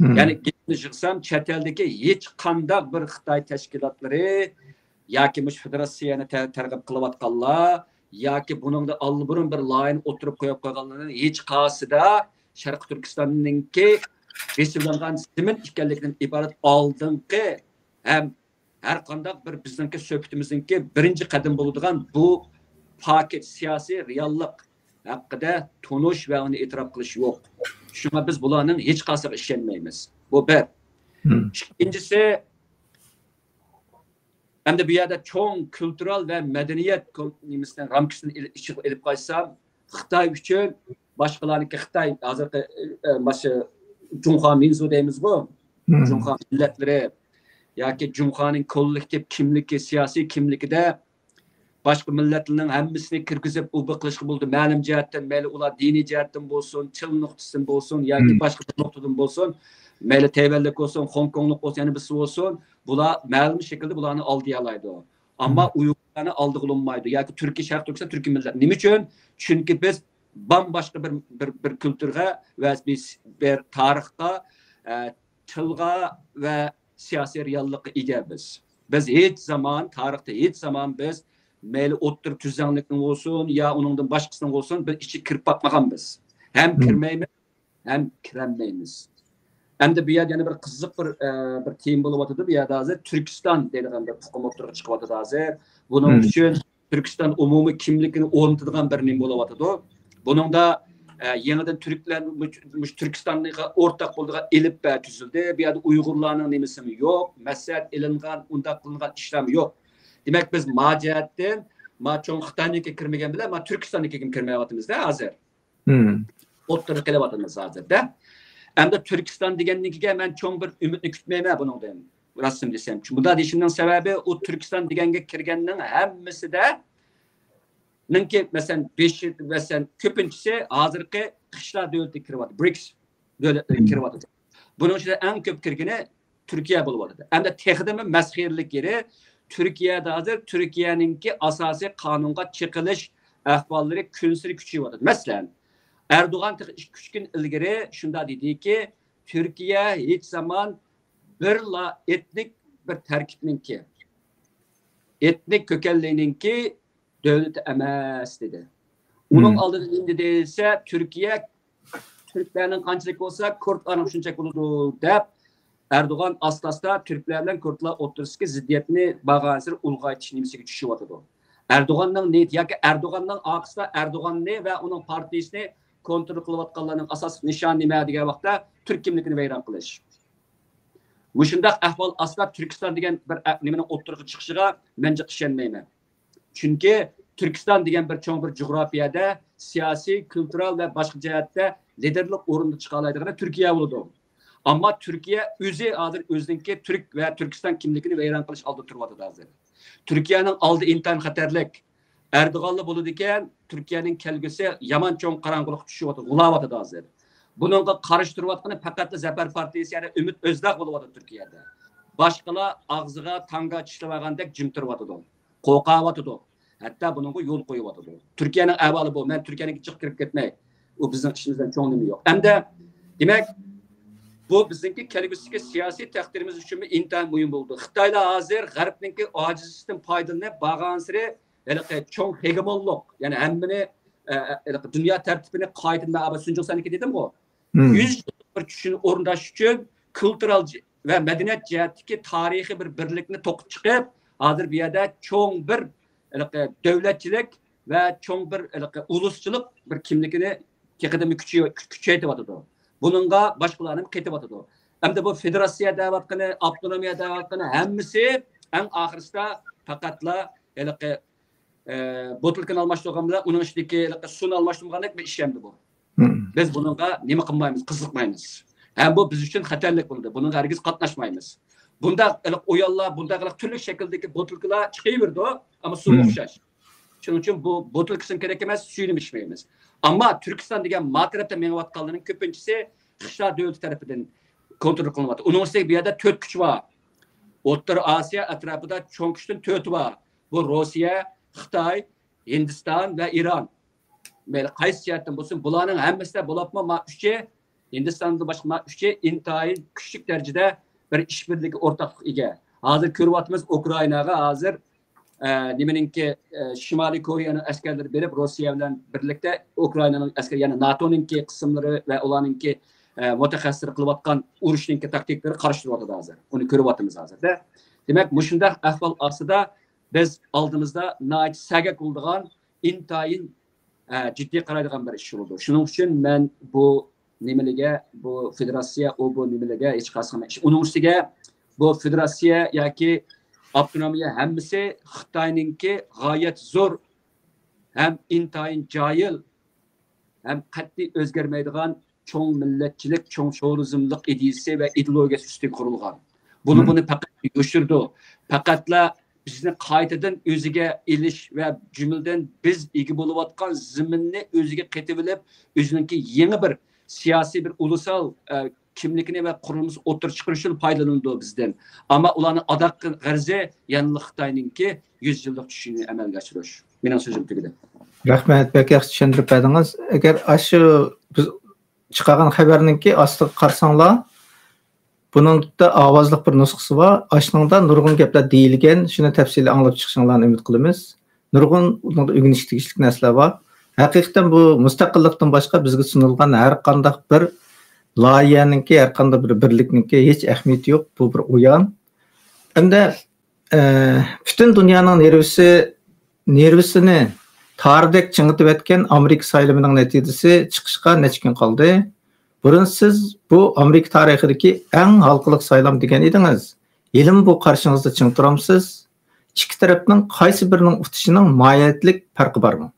يەنى گەپنى يىغسام، چەت ئەلدىكى ھېچقانداق بىر خىتاي تەشكىلاتلىرى ياكى مۇشۇ فېدېراتسىيەنى تە-، تەرغىب قىلىۋاتقانلار ياكى بۇنىڭدا ئاللىبۇرۇن بىر لايىھەنى ئوتتۇرىغا قويۇپ قويغانلارنىڭ ھېچقايسىدا شەرقىي تۈركىستاننىڭكى بېسىۋېلىنغان زېمىن ئىكەنلىكىدىن ئىبارەت ئالدىنقى ھەم ھەر قانداق بىر بىزنىڭكى سۆھبىتىمىزنىڭكى بىرىنچى قەدىمى بولىدىغان بۇ پاكىت سىياسىي رېئاللىق ھەققىدە تونۇش ۋە ئۇنى ئېتىراپ قىلىش يوق. شۇڭا بىز بۇلارنىڭ ھېچقايسىغا ئىشەنمەيمىز. بۇ بىر. ئىككىنچىسى، ئەمدى بۇ يەردە چوڭ كۈلتۈرال ۋە مەدەنىيەت كول-، نېمىسىنى، رامكىسىنى ئېلىپ، ئىچىگە ئېلىپ قايتسام، خىتاي ئۈچۈن باشقىلارنىڭكى، خىتاي ھازىرقى، ئە، ماشۇ جۇڭخۇا مىنزۇ دەيمىزغۇ، جۇڭخۇا مىللەتلىرى ياكى جۇڭخۇانىڭ كوللېكتىپ كىملىكى، سىياسىي كىملىكىدە باشقا مىللەتلەرنىڭ ھەممىسىنى كىرگۈزۈپ ئۇ بىر قىلىشقا بولىدۇ. مەلۇم جەھەتتىن، مەيلى ئۇلار دىنىي جەھەتتىن بولسۇن، تىل نۇقتىسىدىن بولسۇن ياكى باشقا بىر نۇقتىدىن بولسۇن، مەيلى تەيۋەنلىك بولسۇن، خوڭكوڭلۇق بولسۇن، يەنە بىرسى بولسۇن، بۇلار مەلۇم شەكىلدە بۇلارنى ئالدىيالايدۇ. ئەمما ئۇيغۇرلارنى ئالدىغىلى بولمايدۇ ياكى تۈركىي، شەرقىي تۈركىستان، تۈركىي مىللەت. نېمە ئۈچۈن؟ چۈنكى بىز بامباشقا بىر، بىر، بىر كۈلتۈرگە ۋە بىز بىر تارىخقا، ئە، تىلغا ۋە سىياسىي رېئاللىققا ئىگە بىز. بىز ھېچ زامان، تارىختا ھېچ زامان بىز مەيلى ئوتتۇرا تۈزلەڭلىكنىڭ بولسۇن يا ئۇنىڭدىن باشقىسىنىڭ بولسۇن، بىز ئىچىگە كىرىپ باقمىغان بىز. ھەم كىرمەيمىز، ھەم كىرەلمەيمىز. ئەمدى بۇ يەردە يەنە بىر قىزىق بىر، ئە، بىر تېما بولۇۋاتىدۇ. بۇ يەردە ھازىر تۈركىستان دەيدىغان بىر ئۇقۇم ئوتتۇرىغا چىقىۋاتىدۇ ھازىر. بۇنىڭ ئۈچۈن تۈركىستان ئومۇمىي كىملىكىنى ئورنىتىدىغان بىر نېمە بولۇۋاتىدۇ. بۇنىڭدا، ئە، يېڭىدىن تۈركلەر مۇش-، مۇشۇ تۈركىستانغا ئورتاق بولىدىغان ئېلىپبە تۈزۈلدى. بۇ يەردە ئۇيغۇرلارنىڭ نېمىسىمۇ يوق، مەسلىھەت ئېلىنغان، ئۇنداق قىلىنغان ئىشلارمۇ يوق. دېمەك، بىز ما جەھەتتىن، ما چوڭ خىتاينىڭكىگە كىرمىگەن بىلەن، ما تۈركىستاننىڭكىگە كىرمەيۋاتىمىز-دە ھازىر. ئوتتۇرىغا قېلىۋاتىمىز ھازىردە. ئەمدى تۈركىستان دېگەننىڭكىگە مەن چوڭ بىر ئۈمىدنى كۈتمەيمەن بۇنىڭدىن. راستىنى دېسەم، مۇنداق دېيىشىمنىڭ سەۋەبى، ئۇ تۈركىستان دېگەنگە كىرگەننىڭ ھەممىسىدە، نىڭكى، مەسىلەن، بېشى، مەسىلەن، كۆپىنچىسى ھازىرقى قىشلار دۆلىتىگە كىرىۋاتىدۇ، برىكس دۆلەتلىرىگە كىرىۋاتىدۇ. بۇنىڭ ئىچىدە ئەڭ كۆپ كىرگىنى تۈركىيە بولۇۋاتىدۇ. ئەمدى تېخىدىنمۇ مەسخىرىلىك يېرى، تۈركىيەدە ھازىر تۈركىيەنىڭكى ئاساسىي قانۇنغا چېقىلىش ئەھۋاللىرى كۈنسېرى كۈچىيىۋاتىدۇ. مەسىلەن، ئەردوغان تېخى ئىككى، ئۈچ كۈن ئىلگىرى شۇنداق دېدىكى، تۈركىيە ھېچ زامان بىرلا ئېتنىك بىر تەركىبنىڭكى، ئېتنىك كۆكەنلىنىڭكى دۆلىتى ئەمەس، دېدى. ئۇنىڭ ئالدىدا نېمە دېدى دېسە، تۈركىيە تۈركلەرنىڭ قانچىلىك بولسا، كۇردلارنىڭ شۇنچىلىك بولىدۇ، دەپ، ئەردوغان ئاستا-ئاستا تۈركلەر بىلەن كۇردلار ئوتتۇرىسىدىكى زىددىيەتنى بارغانسېرى ئۇلغايتىش نېمىسىگە چۈشۈۋاتىدۇ. ئەردوغاننىڭ نىيىتى ياكى ئەردوغاننىڭ ئارقىسىدا ئەردوغاننى ۋە ئۇنىڭ پارتىيىسىنى كونترول قىلىۋاتقانلارنىڭ ئاساسلىق نىشانى نېمە دېگەن ۋاقىتتا، تۈرك كىملىكىنى ۋەيران قىلىش. مۇشۇنداق ئەھۋال ئاستىدا تۈركىستان دېگەن بىر ئە-، نېمىنىڭ ئوتتۇرىغا چىقىشىغا مەن جىق ئىشەنمەيمەن. چۈنكى تۈركىستان دېگەن بىر چوڭ بىر جۇغراپىيەدە سىياسىي، كۇلتۇرال ۋە باشقا جەھەتتە لىدېرلىق ئورنىدا چىقالايدىغىنى تۈركىيە بولىدۇ. ئەمما تۈركىيە ئۆزى ھازىر ئۆزىنىڭكى تۈرك ۋە تۈركىستان كىملىكىنى ۋەيران قىلىش ئالدىدا تۇرۇۋاتىدۇ ھازىر. تۈركىيەنىڭ ئالدى ئىنتايىن خەتەرلىك. ئەردوغانلا بولىدىكەن، تۈركىيەنىڭ كەلگۈسى يامان چوڭ قاراڭغۇلۇققا چۈشۈۋاتىدۇ، غۇلاۋاتىدۇ ھازىر. بۇنىڭغا قارشى تۇرۇۋاتقىنى پەقەتلا زەپەر پارتىيىسى، يەنى ئۈمىد ئۆزداغ بولۇۋاتىدۇ تۈركىيەدە. باشقىلار ئاغزىغا تاڭگا چىشلىۋالغاندەك جىم تۇرۇۋاتىدۇ. قورقاۋاتىدۇ. ھەتتا بۇنىڭغا يول قويۇۋاتىدۇ. تۈركىيەنىڭ ئەھۋالى بۇ. مەن تۈركىيەنىڭكىگە جىق كىرىپ كەتمەي. ئۇ بىزنىڭ ئىشىمىزدىن چوڭ نېمە يوق. ئەمدى، دېمەك، بۇ بىزنىڭكى كەلگۈسىدىكى سىياسىي تەقدىرىمىز ئۈچۈنمۇ ئىنتايىن مۇھىم بولىدۇ. خىتايلار ھازىر غەربنىڭكى ئاجىزلىقىدىن پايدىلىنىپ بارغانسېرى ھېلىقى چوڭ ھېگېمونلۇق، يەنى ھەممىنى، ئە، ئە، ھېلىقى دۇنيا تەرتىپىنى قايتىدىن مەن ئابا سۈنجۇڭسەننىڭكى دېدىمغۇ، يۈز يىللىق بىر چۈشنى ئورۇنداش ئۈچۈن كۇلتۇرال ج-، ۋە مەدەنىيەت جەھەتتىكى تارىخىي بىر بىرلىكنى توقۇپ چىقىپ، ھازىر بۇ يەردە چوڭ بىر ھېلىقى دۆلەتچىلىك ۋە چوڭ بىر ھېلىقى ئۇلۇسچىلىق بىر كىملىكىنى تېخىدىنمۇ كۈچىيە-، كۈچەيتىۋاتىدۇ. بۇنىڭغا باشقىلارنىمۇ قېتىۋاتىدۇ. ئەمدى بۇ فېدېراتسىيە دەۋاتقىنى، ئاپتونومىيە دەۋاتقىنى ھەممىسى ئەڭ ئاخىرسىدا پەقەتلا ھېلىقى، ئە، بوتۇلكىنى ئالماشتۇرغان بىلەن ئۇنىڭ ئىچىدىكى ھېلىقى سۇنى ئالماشتۇرغاندەك بىر ئىش ئەمدى بۇ. بىز بۇنىڭغا نېمە قىلمايمىز، قىزىقمايمىز. ھەم بۇ بىز ئۈچۈن خەتەرلىك بولىدۇ. بۇنىڭغا ھەرگىز قاتناشمايمىز. بۇنداق ھېلىقى ئويۇنلار، بۇنداق ھېلىقى تۈرلۈك شەكىلدىكى بوتۇلكىلار چىقىۋېرىدۇ، ئەمما سۇغا ئوخشاش. شۇنىڭ ئۈچۈن بۇ بوتۇلكىسىمۇ كېرەك ئەمەس، سۈيىنىمۇ ئىچمەيمىز. ئەمما تۈركىستان دېگەن ما تەرەپتە مېڭىۋاتقانلارنىڭ كۆپىنچىسى خىشلار دۆلىتى تەرىپىدىن كونترول قىلىنىۋاتىدۇ. ئۇنىڭ ئۈستىگە بۇ يەردە تۆت كۈچ بار. ئوتتۇرا ئاسىيا ئەتراپىدا چوڭ كۈچتىن تۆتى بار. بۇ روسىيە، خىتاي، ھىندىستان ۋە ئىران. مەيلى قايسى جەھەتتىن بولسۇن، بۇلارنىڭ ھەممىسىدە بولۇپمۇ ما ئۈچى، ھىندىستاندىن باشقا ما ئۈچى ئىنتايىن كۈچلۈك دەرىجىدە بىر ئىشبىرلىككە ئورتاقلىق ئىگە. ھازىر كۆرۈۋاتىمىز، ئۇكرائىناغا ھازىر، ئە، نېمىنىڭكى، ئە، شىمالىي كورېيەنىڭ ئەسكەرلىرى بېرىپ، روسىيە بىلەن بىرلىكتە ئۇكرائىنانىڭ ئەسكەر-، يەنى ناتونىڭكى قىسىملىرى ۋە ئۇلارنىڭكى، ئە، مۇتەخەسسىسلىرى قىلىۋاتقان ئۇرۇشنىڭكى تاكتىكىلىرى قارشى تۇرۇۋاتىدۇ ھازىر. ئۇنى كۆرۈۋاتىمىز ھازىردە. دېمەك، مۇشۇنداق ئەھۋال ئاستىدا بىز ئالدىمىزدا ناھايىتى سەگەك بولىدىغان، ئىنتايىن، ئە، جىددىي قارايدىغان بىر ئىش بولىدۇ. شۇنىڭ ئۈچۈن مەن بۇ نېمىلىگە، بۇ فېدېراتسىيە، ئۇ بۇ نېمىلىگە ھېچقايسىغا ئىش-، ئۇنىڭ ئۈستىگە بۇ فېدېراتسىيە ياكى ئاپتونومىيە ھەممىسى خىتاينىڭكى غايەت زور ھەم ئىنتايىن جاھىل ھەم قەتئىي ئۆزگەرمەيدىغان چوڭ مىللەتچىلىك، چوڭ شوۋىنىزملىق ئىدىيىسى ۋە ئىدېئولوگىيەسى ئۈستىگە قۇرۇلغان. بۇلار بۇنى پەقەت يوشۇرىدۇ. پەقەتلا بىزنى قايتىدىن ئۆزىگە ئېلىش ۋە جۈملىدىن بىز ئىگە بولۇۋاتقان زېمىننى ئۆزىگە قېتىۋېلىپ، ئۆزىنىڭكى يېڭى بىر سىياسىي، بىر ئۇلۇسال، ئە، كىملىكىنى ۋە قۇرۇلمىسىنى ئوتتۇرىغا چىقىرىش ئۈچۈن پايدىلىنىدۇ بىزدىن. ئەمما ئۇلارنىڭ ئاداققى غەرىزى يەنىلا خىتاينىڭكى يۈز يىللىق چۈشىنى ئەمەلگە ئاشۇرۇش. مېنىڭ سۆزۈم تۈگىدى. رەھمەت، بەك ياخشى چۈشەندۈرۈپ بەردىڭىز. ئەگەر ئاشۇ بىز چىقارغان خەۋەرنىڭكى ئاستىغا قارىساڭلار، بۇنىڭدا ئاۋازلىق بىر نۇسخىسى بار. ئاشۇنىڭدا نۇرغۇن گەپلەر دېيىلگەن، شۇنى تەپسىلىي ئاڭلاپ چىقىشىڭلارنى ئۈمىد قىلىمىز. نۇرغۇن ئۇنىڭدا ئۆگىنىشكە تېگىشلىك نەرسىلەر بار. ھەقىقەتەن بۇ مۇستەقىللىقتىن باشقا بىزگە سۇنۇلغان ھەر قانداق بىر لايىھەنىڭكى، ھەر قانداق بىر بىرلىكنىڭكى ھېچ ئەھمىيىتى يوق. بۇ بىر ئويۇن. ئەمدى، ئە، پۈتۈن دۇنيانىڭ نېرۋىسى، نېرۋىسىنى تارىدەك چىڭىتىۋەتكەن ئامېرىكا سايلىمىنىڭ نەتىجىسى چىقىشقا نەچچە كۈن قالدى. بۇرۇن سىز بۇ ئامېرىكا تارىخىدىكى ئەڭ ھالقىلىق سايلام دېگەن ئىدىڭىز. ھېلىمۇ بۇ قارىشىڭىزدا چىڭ تۇرامسىز؟ ئىككى تەرەپنىڭ قايسى بىرىنىڭ ئۇتۇشىنىڭ ماھىيەتلىك پەرقى بارمۇ؟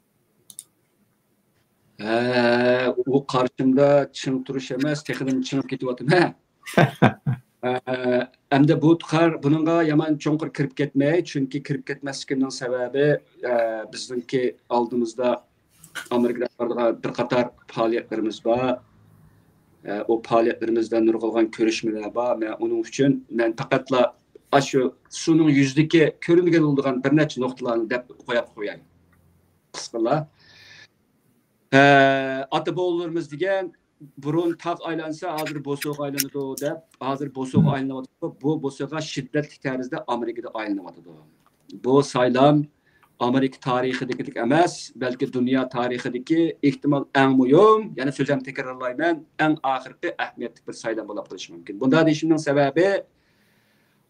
ھە، ئۇ قارىشىمدا چىڭ تۇرۇش ئەمەس، تېخىدىن چىڭىپ كېتىۋاتىمەن. ئە، ئەمدى بۇ قار-، بۇنىڭغا يامان چوڭقۇر كىرىپ كەتمەي، چۈنكى كىرىپ كەتمەسلىكىمنىڭ سەۋەبى، ئە، بىزنىڭكى ئالدىمىزدا ئامېرىكىدا ئېلىپ بارىدىغان بىر قاتار پائالىيەتلىرىمىز بار. ئە، ئۇ پائالىيەتلىرىمىزدە نۇرغۇنلىغان كۆرۈشمىلەر بار. مەن ئۇنىڭ ئۈچۈن، مەن پەقەتلا ئاشۇ سۇنىڭ يۈزىدىكى كۆرۈنمىگەن بولىدىغان بىر نەچچە نۇقتىلارنى دەپ قوياپ قوياي. قىسقىلا. ئە، ئاتا بوۋىلىرىمىز دېگەن بۇرۇن تاغ ئايلانسا، ھازىر بوسۇغا ئايلىنىدۇ دەپ، ھازىر بوسۇغا ئايلىنىۋاتىدۇ. بۇ بوسۇغا شىددەتلىك تەرزدە ئامېرىكىدا ئايلىنىۋاتىدۇ. بۇ سايلام ئامېرىكا تارىخىدىكىدەك ئەمەس، بەلكى دۇنيا تارىخىدىكى ئېھتىمال ئەڭ مۇھىم، يەنە سۆزۈمنى تەكرارلايمەن، ئەڭ ئاخىرقى ئەھمىيەتلىك بىر سايلام بولۇپ قېلىشى مۇمكىن. بۇنداق دېيىشىمنىڭ سەۋەبى،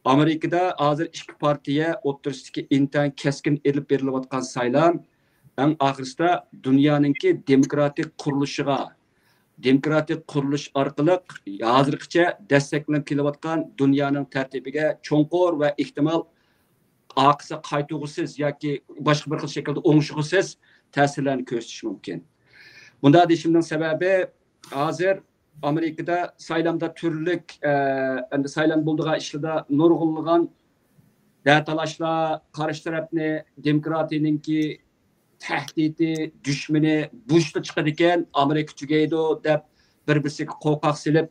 ئامېرىكىدا ھازىر ئىككى پارتىيە ئوتتۇرىسىدىكى ئىنتايىن كەسكىن ئېلىپ بېرىلىۋاتقان سايلام ئەڭ ئاخىرىسىدا دۇنيانىڭكى دېموكراتىك قۇرۇلۇشىغا، دېموكراتىك قۇرۇلۇش ئارقىلىق ھازىرغىچە دەسسەپلىنىپ كېلىۋاتقان دۇنيانىڭ تەرتىپىگە چوڭقۇر ۋە ئېھتىمال ئارقىسىغا قايتۇرغۇسىز ياكى باشقا بىر خىل شەكىلدە ئوڭشىغۇسىز تەسىرلەرنى كۆرسىتىشى مۇمكىن. بۇنداق دېيىشىمنىڭ سەۋەبى، ھازىر ئامېرىكىدا سايلامدا تۈرلۈك، ئە، ئەمدى سايلام بولىدىغان ئىشلاردا نۇرغۇنلىغان دەتالاشلار، قارشى تەرەپنى دېموكراتىيىنىڭكى تەھدىتى، دۈشمىنى، بۇشتا چىقىدىكەن، ئامېرىكا تۈگەيدۇ دەپ بىر-بىرسىگە قورقاق سېلىپ،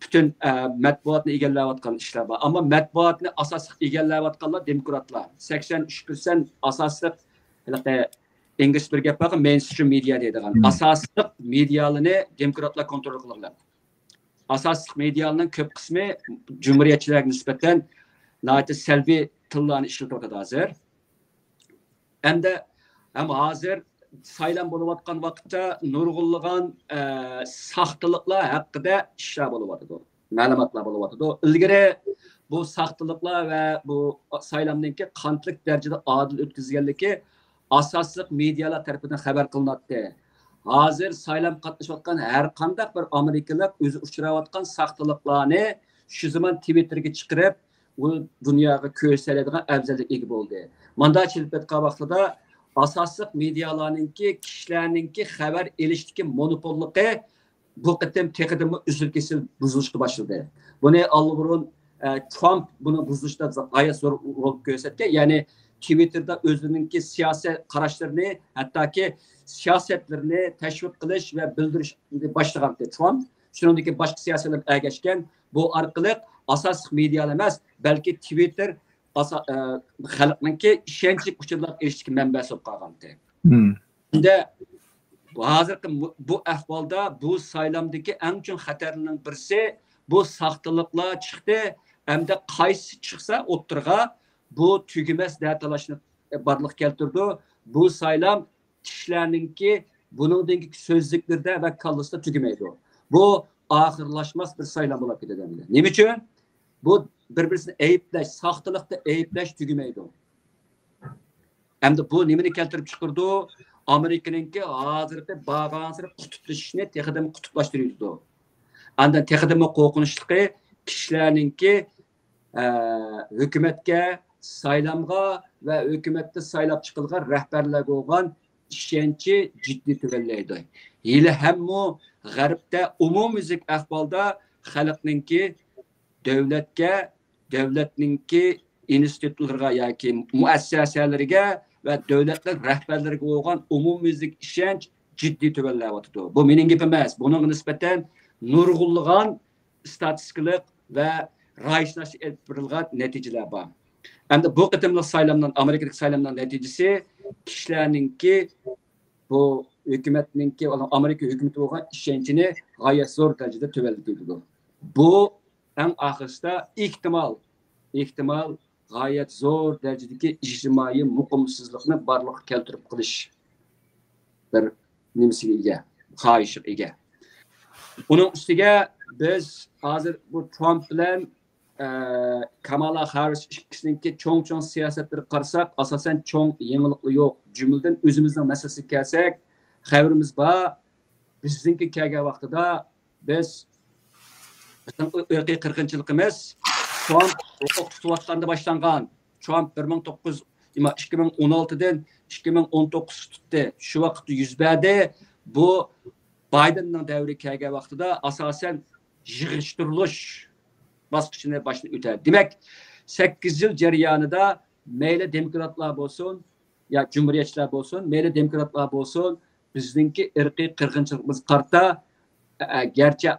پۈتۈن، ئە، مەتبۇئاتنى ئىگىلەۋاتقان ئىشلار بار. ئەمما مەتبۇئاتنى ئاساسلىق ئىگىلەۋاتقانلار دېموكراتلار. سەكسەن ئۈچ پىرسەنت ئاساسلىق، ھېلىقى ئىنگلىز بىر گەپ بارغۇ، مەينسترىم مېدىيا دەيدىغان. ئاساسلىق مېدىيالىرىنى دېموكراتلار كونترول قىلغان. ئاساسلىق مېدىيالارنىڭ كۆپ قىسمى جۇمھۇرىيەتچىلەرگە نىسبەتەن ناھايىتى سەلبىي تىللارنى ئىشلىتىۋاتىدۇ ھازىر. ئەمدى ھەم ھازىر سايلام بولۇۋاتقان ۋاقىتتا نۇرغۇنلىغان، ئە، ساختىلىقلار ھەققىدە ئىشلار بولۇۋاتىدۇ، مەلۇماتلار بولۇۋاتىدۇ. ئىلگىرى بۇ ساختىلىقلار ۋە بۇ سايلامنىڭكى قانچىلىك دەرىجىدە ئادىل ئۆتكۈزۈلگەنلىكى ئاساسلىق مېدىيالار تەرىپىدىن خەۋەر قىلىناتتى. ھازىر سايلام قاتنىشىۋاتقان ھەر قانداق بىر ئامېرىكىلىق ئۆزى ئۇچراۋاتقان ساختىلىقلارنى شۇ زامان تىۋىتتېرگە چىقىرىپ، ئۇ دۇنياغا كۆرسىتەلەيدىغان ئەۋزەللىككە ئىگە بولدى. مانداق چېلىپ ئېيتقان ۋاقتىدا ئاساسلىق مېدىيالارنىڭكى، كىشىلەرنىڭكى خەۋەر ئېلىشتىكى مونوپوللۇقى بۇ قېتىم تېخىدىنمۇ ئۈزۈل-كېسىل بۇزۇلۇشقا باشلىدى. بۇنى ئاللىبۇرۇن، ئە، ترامپ بۇنى بۇزۇشتا غايەت زور رول كۆرسەتكەن. يەنى تىۋىتتېردا ئۆزىنىڭكى سىياسىي قاراشلىرىنى، ھەتتاكى سىياسەتلىرىنى تەشۋىق قىلىش ۋە بىلدۈرۈش باشلىغانتى ترامپ. شۇنىڭدىن كېيىن باشقا سىياسەتلەرگە ئەگەشكەن. بۇ ئارقىلىق ئاساسلىق مېدىيالار ئەمەس، بەلكى تىۋىتتېر ئاسا-، ئە، خەلقنىڭكى ئىشەنچلىك ئۇچۇرلارغا ئېرىشىشتىكى مەنبەسى بولۇپ قالغانتى. ئەمدى بۇ ھازىرقى مۇ-، بۇ ئەھۋالدا بۇ سايلامدىكى ئەڭ چوڭ خەتەرنىڭ بىرسى، بۇ ساختىلىقلار چىقتى. ئەمدى قايسى چىقسا ئوتتۇرىغا، بۇ تۈگىمەس دەتالاشنى بارلىققا كەلتۈرىدۇ. بۇ سايلام كىشىلەرنىڭكى، بۇنىڭدىن كېيىنكى سۆزلۈكلىرىدە ۋە كاللىسىدا تۈگىمەيدۇ. بۇ ئاخىرلاشماس بىر سايلام بولۇپ كېتىدۇ ئەمدى. نېمە ئۈچۈن؟ بۇ بىر-بىرسىنى ئەيىبلەش، ساختىلىقتا ئەيىبلەش تۈگىمەيدۇ. ئەمدى بۇ نېمىنى كەلتۈرۈپ چىقىرىدۇ؟ ئامېرىكىنىڭكى ھازىرقى بارغانسېرى قۇتۇپلىشىشنى تېخىدىن قۇتۇپلاشتۇرۇۋېتىدۇ. ئاندىن تېخىدىنمۇ قورقۇنچلۇقى، كىشىلەرنىڭكى، ئە، ھۆكۈمەتكە، سايلامغا ۋە ھۆكۈمەتتە سايلاپ چىقىلغان رەھبەرلەرگە بولغان ئىشەنچى جىددىي تۆۋەنلەيدۇ. ھېلىھەممۇ غەربتە ئومۇميۈزلۈك ئەھۋالدا خەلقنىڭكى دۆلەتكە، دۆلەتنىڭكى ئىنستىتۇتلىرىغا ياكى مۇئەسسەسەلىرىگە ۋە دۆلەتلەر رەھبەرلىرىگە بولغان ئومۇميۈزلۈك ئىشەنچ جىددىي تۆۋەنلەۋاتىدۇ. بۇ مېنىڭ گېپىم ئەمەس. بۇنىڭغا نىسبەتەن نۇرغۇنلىغان ئىستاتىستىكىلىق ۋە رايىشناسلىق ئېلىپ بېرىلغان نەتىجىلەر بار. ئەمدى بۇ قېتىملىق سايلامنىڭ، ئامېرىكىدىكى سايلامنىڭ نەتىجىسى كىشىلەرنىڭكى، بۇ ھۆكۈمەتنىڭكى، ئامېرىكا ھۆكۈمىتى بولغان ئىشەنچىنى غايەت زور دەرىجىدە تۆۋەنلىتىدۇ. بۇ ئەڭ ئاخىرسىدا ئېھتىمال، ئېھتىمال غايەت زور دەرىجىدىكى ئىجتىمائىي مۇقىمسىزلىقنى بارلىققا كەلتۈرۈپ قېلىش بىر نېمىسىگە ئىگە، خاھىشىغا ئىگە. ئۇنىڭ ئۈستىگە بىز ھازىر بۇ ترامپ بىلەن، ئە، كامالا خاررىس ئىككىسىنىڭكى چوڭ-چوڭ سىياسەتلىرىگە قارىساق، ئاساسەن چوڭ يېڭىلىقلار يوق. جۈملىدىن ئۆزىمىزنىڭ مەسىلىسىگە كەلسەك، خەۋىرىمىز بار. بىزنىڭكى كەلگەن ۋاقتىدا بىز، بىزنىڭ ئىرقىي قىرغىنچىلىقىمىز ترامپ ھوقۇق تۇتۇۋاتقاندا باشلانغان. ترامپ بىر مىڭ توققۇز، ئىككى مىڭ ئون ئالتىدىن ئىككى مىڭ ئون توققۇزغىچە تۇتتى. شۇ ۋاقىتتا يۈز بەردى. بۇ بايدېننىڭ دەۋرىگە كەلگەن ۋاقتىدا ئاساسەن يىغىشتۇرۇلۇش باسقۇچىنى باشتىن ئۆتەدى. دېمەك، سەككىز يىل جەريانىدا مەيلى دېموكراتلار بولسۇن، يا جۇمھۇرىيەتچىلەر بولسۇن، مەيلى دېموكراتلار بولسۇن، بىزنىڭكى ئىرقىي قىرغىنچىلىقىمىزغا قارىتا، ئە، گەرچە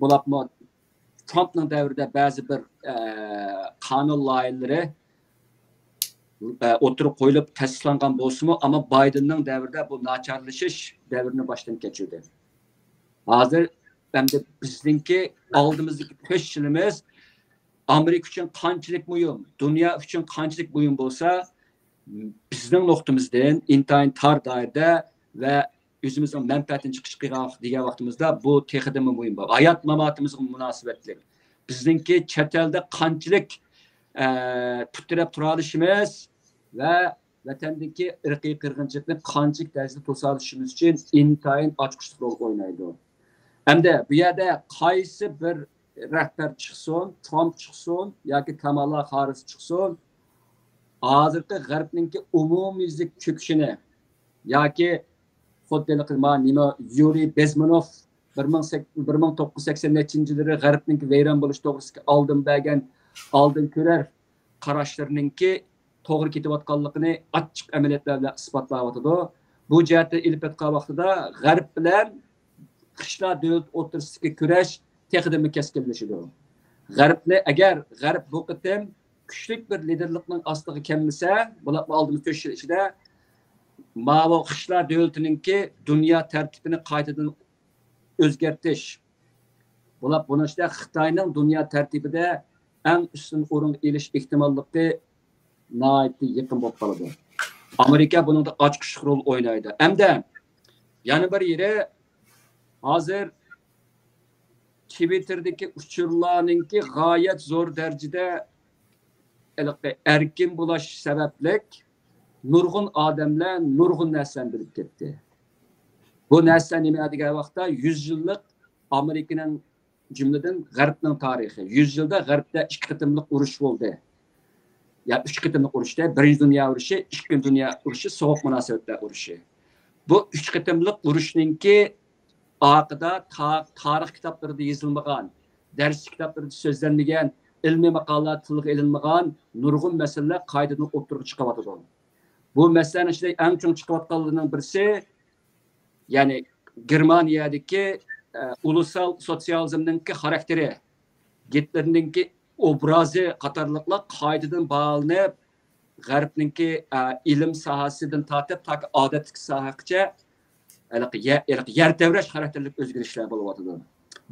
بولۇپمۇ ترامپنىڭ دەۋرىدە بەزى بىر، ئە، قانۇن لايىھىلىرى، ئە، ئوتتۇرىغا قويۇلۇپ تەستىقلانغان بولسىمۇ، ئەمما بايدېننىڭ دەۋرىدە بۇ ناچارلىشىش دەۋرىنى باشتىن كەچۈردى. ھازىر ئەمدى بىزنىڭكى ئالدىمىزدىكى تۆت يىلىمىز ئامېرىكا ئۈچۈن قانچىلىك مۇھىم، دۇنيا ئۈچۈن قانچىلىك مۇھىم بولسا، بىزنىڭ نۇقتىمىزدىن ئىنتايىن تار دائىرىدە ۋە ئۆزىمىزنىڭ مەنپەئەتىنى چىقىش قىلغان دېگەن ۋاقتىمىزدا بۇ تېخىدىنمۇ مۇھىم. بۇ ھايات ماماتىمىزغا مۇناسىۋەتلىك. بىزنىڭكى چەت ئەلدە قانچىلىك، ئە، پۇت تىرەپ تۇرالىشىمىز ۋە ۋەتەندىكى ئىرقىي قىرغىنچىلىقنى قانچىلىك دەرىجىدە توسالىشىمىز ئۈچۈن ئىنتايىن ئاچقۇچلۇق رول ئوينايدۇ. ئەمدى بۇ يەردە قايسى بىر رەھبەر چىقسۇن، ترامپ چىقسۇن ياكى كامالا خاررىس چىقسۇن، ھازىرقى غەربنىڭكى ئومۇميۈزلۈك چۆكۈشىنى ياكى خۇددى ھېلىقى ما نېمە يۇرىي بېزمېنوف بىر مىڭ سەك-، بىر مىڭ توققۇز يۈز سەكسەن نەچچىنچى يىللىرى غەربنىڭكى ۋەيران بولۇش توغرىسىدىكى ئالدىن بەرگەن، ئالدىن كۆرەر قاراشلىرىنىڭكى توغرا كېتىۋاتقانلىقىنى ئاچچىق ئەمەلىيەتلەر بىلەن ئىسپاتلاۋاتىدۇ. بۇ جەھەتتە ئېلىپ ئېيتقان ۋاقتىدا غەرب بىلەن قىشلا دۆلەت ئوتتۇرىسىدىكى كۈرەش تېخىدىنمۇ كەسكىنلىشىدۇ. غەربنى، ئەگەر غەرب بۇ قېتىم كۈچلۈك بىر لىدېرلىقنىڭ ئاستىغا كەلمىسە، بۇلار ئالدىمىز تۆت يىل ئىچىدە ماۋۇ قىشلا دۆلىتىنىڭكى دۇنيا تەرتىپىنى قايتىدىن ئۆزگەرتىش، بۇلار بۇنىڭ ئىچىدە خىتاينىڭ دۇنيا تەرتىپىدە ئەڭ ئۈستۈن ئورۇنغا ئېلىش ئېھتىماللىقى ناھايىتى يېقىن بولۇپ قالىدۇ. ئامېرىكا بۇنىڭدا ئاچقۇچلۇق رول ئوينايدۇ. ئەمدى يەنە بىر يېرى، ھازىر تىۋىتتېردىكى ئۇچۇرلارنىڭكى غايەت زور دەرىجىدە ھېلىقى ئەركىن بولاش سەۋەبلىك نۇرغۇن ئادەملەر نۇرغۇن نەرسىلەرنى بىلىپ كەتتى. بۇ نەرسە نېمە دېگەن ۋاقىتتا، يۈز يىللىق ئامېرىكىنىڭ، جۈملىدىن غەربنىڭ تارىخى. يۈز يىلدا غەربتە ئىككى قېتىملىق ئۇرۇش بولدى. يا ئۈچ قېتىملىق ئۇرۇشتا، بىرىنچى دۇنيا ئۇرۇشى، ئىككىنچى دۇنيا ئۇرۇشى، سوغۇق مۇناسىۋەتلەر ئۇرۇشى. بۇ ئۈچ قېتىملىق ئۇرۇشنىڭكى ئارقىدا تا-، تارىخ كىتابلىرىدا يېزىلمىغان، دەرس كىتابلىرىدا سۆزلەنمىگەن، ئىلمىي ماقالىلەر تىلغا ئېلىنمىغان نۇرغۇن مەسىلىلەر قايتىدىن ئوتتۇرىغا چىقىۋاتىدۇ. بۇ مەسىلىنىڭ ئىچىدە ئەڭ چوڭ چىقىۋاتقانلىرىنىڭ بىرسى، يەنى گېرمانىيەدىكى، ئە، ئۇلۇسال سوتسىيالىزمنىڭكى خاراكتېرى، گىتلېرنىڭكى ئوبرازى قاتارلىقلار قايتىدىن باھالىنىپ، غەربنىڭكى، ئە، ئىلىم ساھەسىدىن تارتىپ تاكى ئادەتتىكى ساھەگىچە ھېلىقى يە-، ھېلىقى يەر تەۋرەش خاراكتېرلىك ئۆزگىرىشلەر بولۇۋاتىدۇ.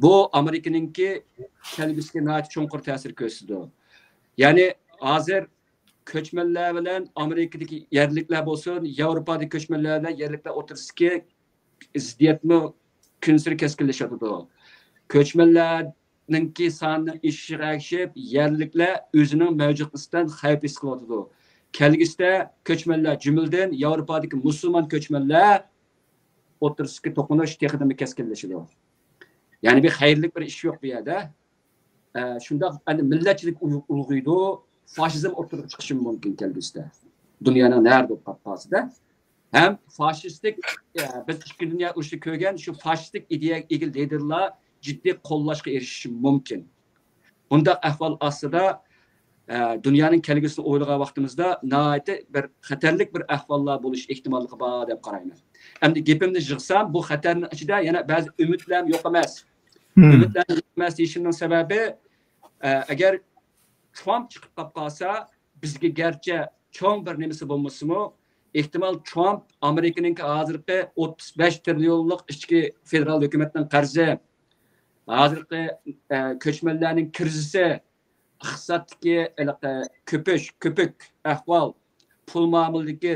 بۇ ئامېرىكىنىڭكى كەلگۈسىگە ناھايىتى چوڭقۇر تەسىر كۆرسىتىدۇ. يەنى ھازىر كۆچمەنلەر بىلەن ئامېرىكىدىكى يەرلىكلەر بولسۇن، ياۋروپادىكى كۆچمەنلەر بىلەن يەرلىكلەر ئوتتۇرىسىدىكى زىددىيەتمۇ كۈنسېرى كەسكىنلىشىۋاتىدۇ. كۆچمەنلەرنىڭكى سانىنىڭ ئېشىشىغا ئەگىشىپ، يەرلىكلەر ئۆزىنىڭ مەۋجۇتلۇقىدىن خەۋپ ھېس قىلىۋاتىدۇ. كەلگۈسىدە كۆچمەنلەر، جۈملىدىن ياۋروپادىكى مۇسۇلمان كۆچمەنلەر ئوتتۇرىسىدىكى توقۇنۇش تېخىدىنمۇ كەسكىنلىشىدۇ. يەنى بىر خەيرلىك بىر ئىش يوق بۇ يەردە. ئە، شۇنداق، ئەنە، مىللەتچىلىك ئۇل-، ئۇلغىيىدۇ، فاشىزم ئوتتۇرىغا چىقىشى مۇمكىن كەلگۈسىدە. دۇنيانىڭ نەدە بولۇپ قالسىدە. ھەم فاشىستىك، ئە، بىز ئىككىنچى دۇنيا ئۇرۇشىدا كۆرگەن شۇ فاشىستىك ئىدىيەگە ئىگە لىدېرلار جىددىي قوللاشقا ئېرىشىشى مۇمكىن. بۇنداق ئەھۋال ئاستىدا، ئە، دۇنيانىڭ كەلگۈسىنى ئويلىغان ۋاقتىمىزدا ناھايىتى بىر خەتەرلىك بىر ئەھۋاللار بولۇش ئېھتىماللىقى بار دەپ قارايمەن. ئەمدى گېپىمنى يىغسام، بۇ خەتەرنىڭ ئىچىدە يەنە بەزى ئۈمىدلەرمۇ يوق ئەمەس. ئۈمىدلەرمۇ يوق ئەمەس دېيىشىمنىڭ سەۋەبى، ئە، ئەگەر ترامپ چىقىپ قاپ قالسا، بىزگە گەرچە چوڭ بىر نېمىسى بولمىسىمۇ، ئېھتىمال ترامپ ئامېرىكىنىڭكى ھازىرقى ئوتتۇز بەش تىرىليونلۇق ئىچكى فېدېرال ھۆكۈمەتنىڭ قەرزى، ھازىرقى، ئە، كۆچمەنلەرنىڭ كىرىزىسى، ئىقتىسادتىكى ھېلىقى كۆپۈش، كۆپۈك ئەھۋال، پۇل مۇئامىلىدىكى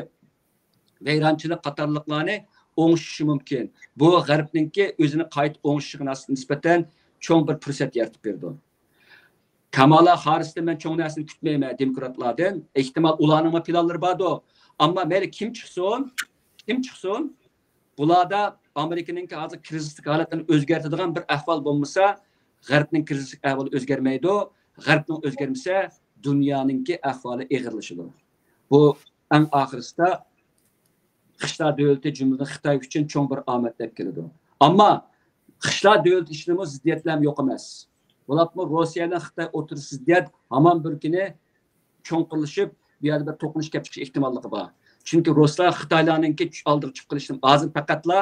ۋەيرانچىلىق قاتارلىقلارنى ئوڭشىشى مۇمكىن. بۇ غەربنىڭكى ئۆزىنى قايتا ئوڭشىشىغا نىسبەتەن چوڭ بىر پۇرسەت يارىتىپ بېرىدۇ. كامالا ھاررىستىن مەن چوڭ نەرسىنى كۈتمەيمەن دېموكراتلاردىن. ئېھتىمال ئۇلارنىڭمۇ پىلانلىرى باردۇ. ئەمما مەيلى كىم چىقسۇن، كىم چىقسۇن، بۇلاردا ئامېرىكىنىڭكى ھازىر كىرىزىسلىق ھالەتلىرىنى ئۆزگەرتىدىغان بىر ئەھۋال بولمىسا، غەربنىڭ كىرىزىسلىق ئەھۋالى ئۆزگەرمەيدۇ. غەربنىڭ ئۆزگەرمىسە، دۇنيانىڭكى ئەھۋالى ئېغىرلىشىدۇ. بۇ ئەڭ ئاخىرسىدا قىشلار دۆلىتى، جۈملىدىن خىتاي ئۈچۈن چوڭ بىر ئامەت ئەپ كېلىدۇ. ئەمما قىشلار دۆلىتى ئىچىدىمۇ زىددىيەتلەر يوق ئەمەس. بولۇپمۇ روسىيە بىلەن خىتاي ئوتتۇرىسىدا زىددىيەت ھامان بىر كۈنى چوڭقۇرلىشىپ، بۇ يەردە بىر توقۇنۇش كەپ چىقىش ئېھتىماللىقى بار. چۈنكى رۇسلار خىتايلارنىڭكى ئالدىغا چۈشۈپ قېلىشتىن ھازىر پەقەتلا